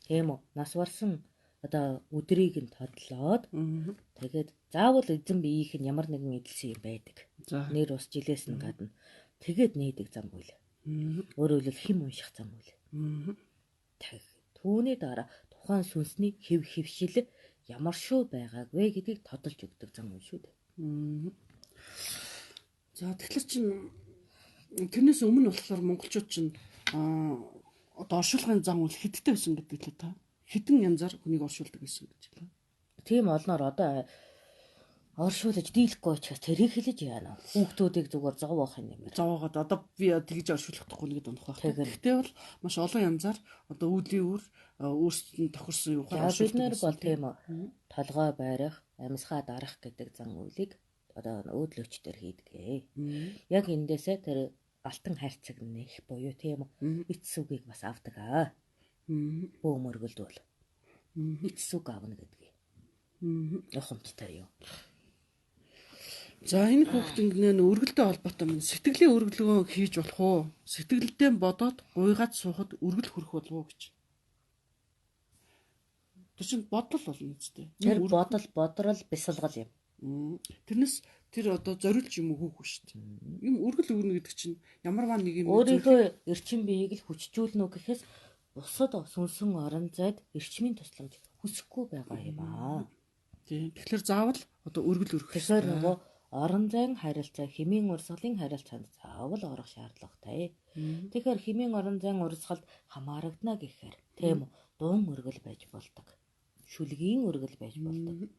тийм үү нас барсан одоо өдрийг нь тодлоод тэгээд заавал эзэн биеийнх нь ямар нэгэн эдэлсэн юм байдаг. Нэр ус жилээс нь гадна тэгээд нээдэг зам үйл. Өөрөөр хэлбэл хим унших зам үйл. Түүний дараа тухайн сүнсний хэв хэвшил ямар шүү байгааг вэ гэдгийг тодолж өгдөг зам үйл шүү дээ. За тэгэхээр чин тэрнээс өмнө болохоор монголчууд чинь одоо оршуулгын зам үйл хэдтэй байсан гэдэг лээ та. Хэдэн янзаар хүнийг оршуулдаг байсан гэж хэлээ. Тийм олноор одоо оршуулж дийлэхгүй учраас тэрийг хэлэж яана. Хүүхдүүдийг зүгээр зовоох юм нэмэр. Зовоогоод одоо би тэгж оршуулахгүй нэгэд унах байх. Гэхдээ бол маш олон янзаар одоо үүдлийн үр өөрсдөд нь тохирсон юугаар оршуулдаг. Бид нар бол тийм толгой байрах, амьсгаа дарах гэдэг зан үйлийг одоо өөдлөөчдөр хийдэг. Яг эндээсээ тэр алтан хайрцаг нэх буюу тийм эцс үгийг бас авдаг аа. Бөө мөргөлд бол эцс үг авна гэдэг. Ухамжтай юу. За энэ хүүхэд ингэнэ өргөлтэй холбоотой юм. Сэтгэлийн өргөлгөө хийж болох уу? Сэтгэлдээ бодоод гуйгаад суухад өргөл хүрэх болов уу гэж. Тэр чинь бодол болно үстэй. Тэр бодол, бодрол, бясалгал юм. Тэрнээс тэр одоо зориулж юм өгөөгүй шүү дээ. Юм өргөл өгнө гэдэг чинь ямарваа нэг юм өөрийнхөө эрчим биеийг л хүчжүүлнэ үү гэхээс бусад сүнсэн орон зайд эрчмийн тусламж хүсэхгүй байгаа юм аа. Тийм. Тэгэхээр заавал одоо өргөл өргөх. Тэгэхээр нөгөө орон зайн харилцаа, хэмийн урсгалын харилцаанд заавал орох шаардлагатай. Тэгэхээр хэмийн орон зайн урсгалд хамаарагдана гэхээр тийм үү дуун өргөл байж болдог. Шүлгийн өргөл байж болдог.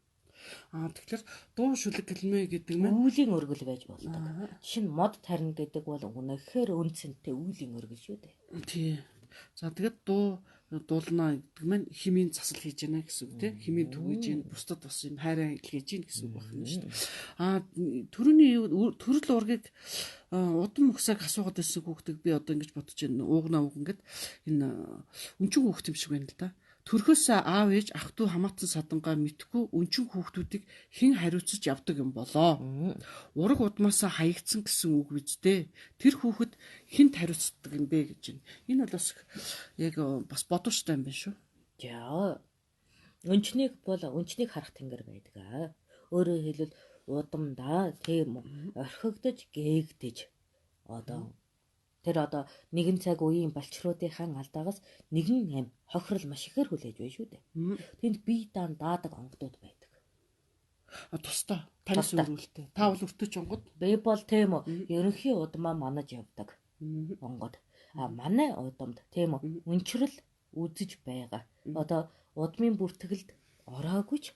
Аа тэгэхээр дуу шүлэг гэлмэ гэдэг нь үүлийн өргөл байж болдог. Жишээ нь мод тарина гэдэг бол үнэхээр үнцэнтэй үүлийн өргөл шүү дээ. Тий. За тэгээд дуу дуулнаа гэдэг маань химийн засал хийж яана гэсэн үг тий. Химийн түгэж гин бусдад бас юм хайраа илгээж гин гэсэн үг байна шүү дээ. Аа төрөний төрөл ургийг удам мөхсөг асуугаад байсан хүүхдийг би одоо ингэж бодож байна. Уугнаа ууг ингээд энэ өнчин хүүхд юм шиг байна л да. Төрхөөс аав ээж ах トゥ хамаатан садангаа мэдхгүй өнчин хүүхдүүдийг хэн хариуцаж явдаг юм болоо. Ураг удмаасаа хаягдсан гэсэн үг биз дээ. Тэр хүүхэд хүнд хариуцдаг юм бэ гэж байна. Энэ бол бас яг бас бодууштай юм байна шүү. За. Өнчнийг бол өнчнийг харах тэнгэр байдаг аа. Өөрөөр хэлбэл удамдаа тийм үү орхигдож гээгдэж одоо тэр одоо нэгэн цаг үеийн балчруудынхаа алдаагаас нэгэн ам хохирол маш ихээр хүлээж байна шүү дээ. Тэнд бие даан даадаг онгодууд байдаг. А тусдаа таны сүрүүлтэй. Та бол өртөж онгод. Би бол тийм үү ерөнхий удмаа манаж явдаг. Онгод. А манай удамд тийм үү өнчрөл үзэж байгаа. Одоо удмын бүртгэлд ороогүй ч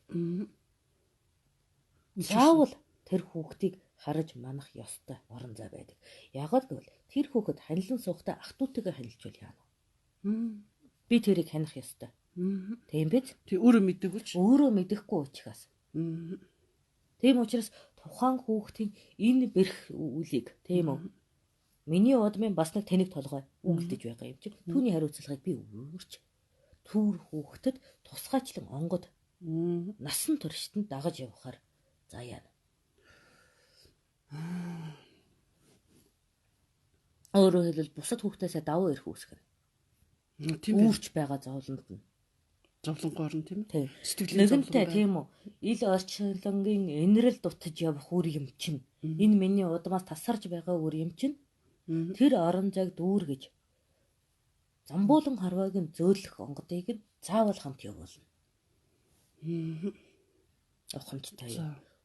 заавал тэр хүүхдийг хараж манах ёстой орон зай байдаг. Ягаад гэвэл тэр хүүхэд ханилан суухдаа ах トゥ утэйгээ ханилжвал яана. Би тэрийг ханих ёстой. Тийм биз? Тий өөрөө мэдээгүй ч. Өөрөө мэдэхгүй учраас. Тийм учраас тухайн хүүхдийн энэ бэрх үлийг тийм үү? Миний удмын бас нэг тэнэг толгой үгэлдэж байгаа юм чи. Түүний хариуцлагыг би өөрч. Түүр хүүхдэд тусгайчлан онгод насан туршид нь дагаж явахаар заяана. Өөрөөр хэлбэл бусад хүүхдээсээ давуу эрх үүсгэнэ. Тийм үүрч байгаа зовлонд нь. Зовлонгоор нь тийм үү? Сэтгэлийн зовлон. Тийм үү? Ил орчлонгийн энэрэл дутаж явах үр юм чинь. Энэ миний удмаас тасарч байгаа үр юм чинь. Тэр орон зайг дүүргэж замбуулан харвааг нь зөөлөх онгодыг нь заавал хамт явуулна. Ухамжтай.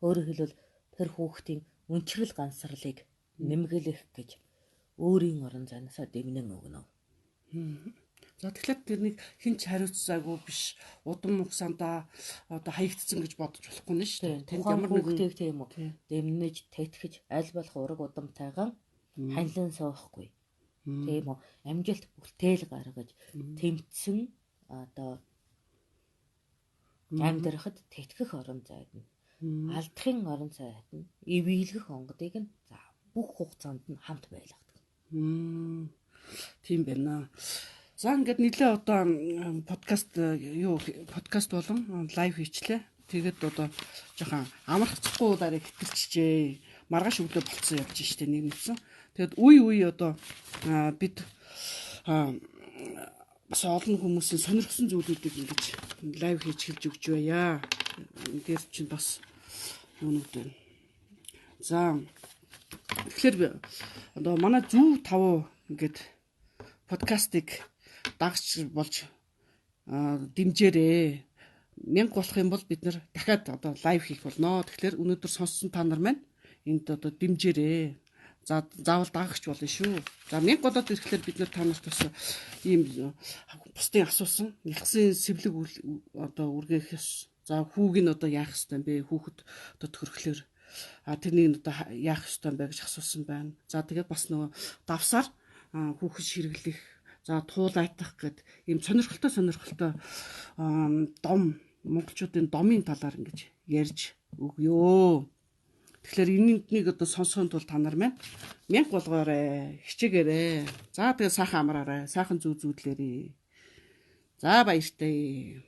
Өөрөөр хэлбэл тэр хүүхдийн өнчрөл гансарлыг нэмгэлэх гэж өөрийн орон зайнаасаа дэмнэн өгнө. За тэгэхээр тэрнийг хэн ч хариуцсаагүй биш, удам хугацаанд одоо хаягдсан гэж бодож болохгүй нэ шүү дээ. Тэнд ямар нэгэн хүүхдийг тийм үү дэмнэж тэтгэж аль болох ураг удамтайгаан ханилан суухгүй. Тийм үү, амжилт бүтээл гаргаж тэмцэн одоо амьдрахад тэтгэх орон зайд нь, алдахын орон зайд нь, ивэлгэх онгодыг нь за бүх хугацаанд нь хамт байлгадаг. Тийм байна. За ингээд нэлээ одоо подкаст юу подкаст болон live хийчлээ. Тэгээд одоо жоохон амархцахгүй дараа хэтэлчихжээ. Маргааш өглөө болцсон явж штэ нэг нэгсэн. Тэгээд үе үе одоо бид бас олон хүмүүсийн сонирхсан зүйлүүдийг ингэж live хийж хэлж өгч байя. Энэ дээр чинь бас юунууд байна. За тэгэхээр одоо манай Зүү 5 ингээд подкастыг дагч болж дэмжээрээ. 1000 болох юм бол бид нэр дахиад одоо live хийх болно. Тэгэхээр өнөөдөр сонссон та нар маань энд одоо дэмжээрээ. За заавал дагагч болно шүү. За 1000 болоод ирэхлээр бид нар та нарт бас ийм бусдын асуусан нялхсын сэвлэг одоо үргээх ёс. За хүүг нь одоо яах ёстой юм бэ? Хүүхэд одоо төрөхлөөр тэрнийг одоо яах ёстой юм бэ гэж асуусан байна. За тэгээд бас нөгөө давсаар хүүхэд ширгэлэх, за туулайтах гэд ийм сонирхолтой дом монголчуудын домын талаар ингэж ярьж өгөө. Тэгэхээр энэнийг одоо сонсохын тулд та нар маань 1000 болгоорой, хичээгээрэй. За тэгээ сайхан амраарай, сайхан зүү зүүдлээрэй. За баяртай.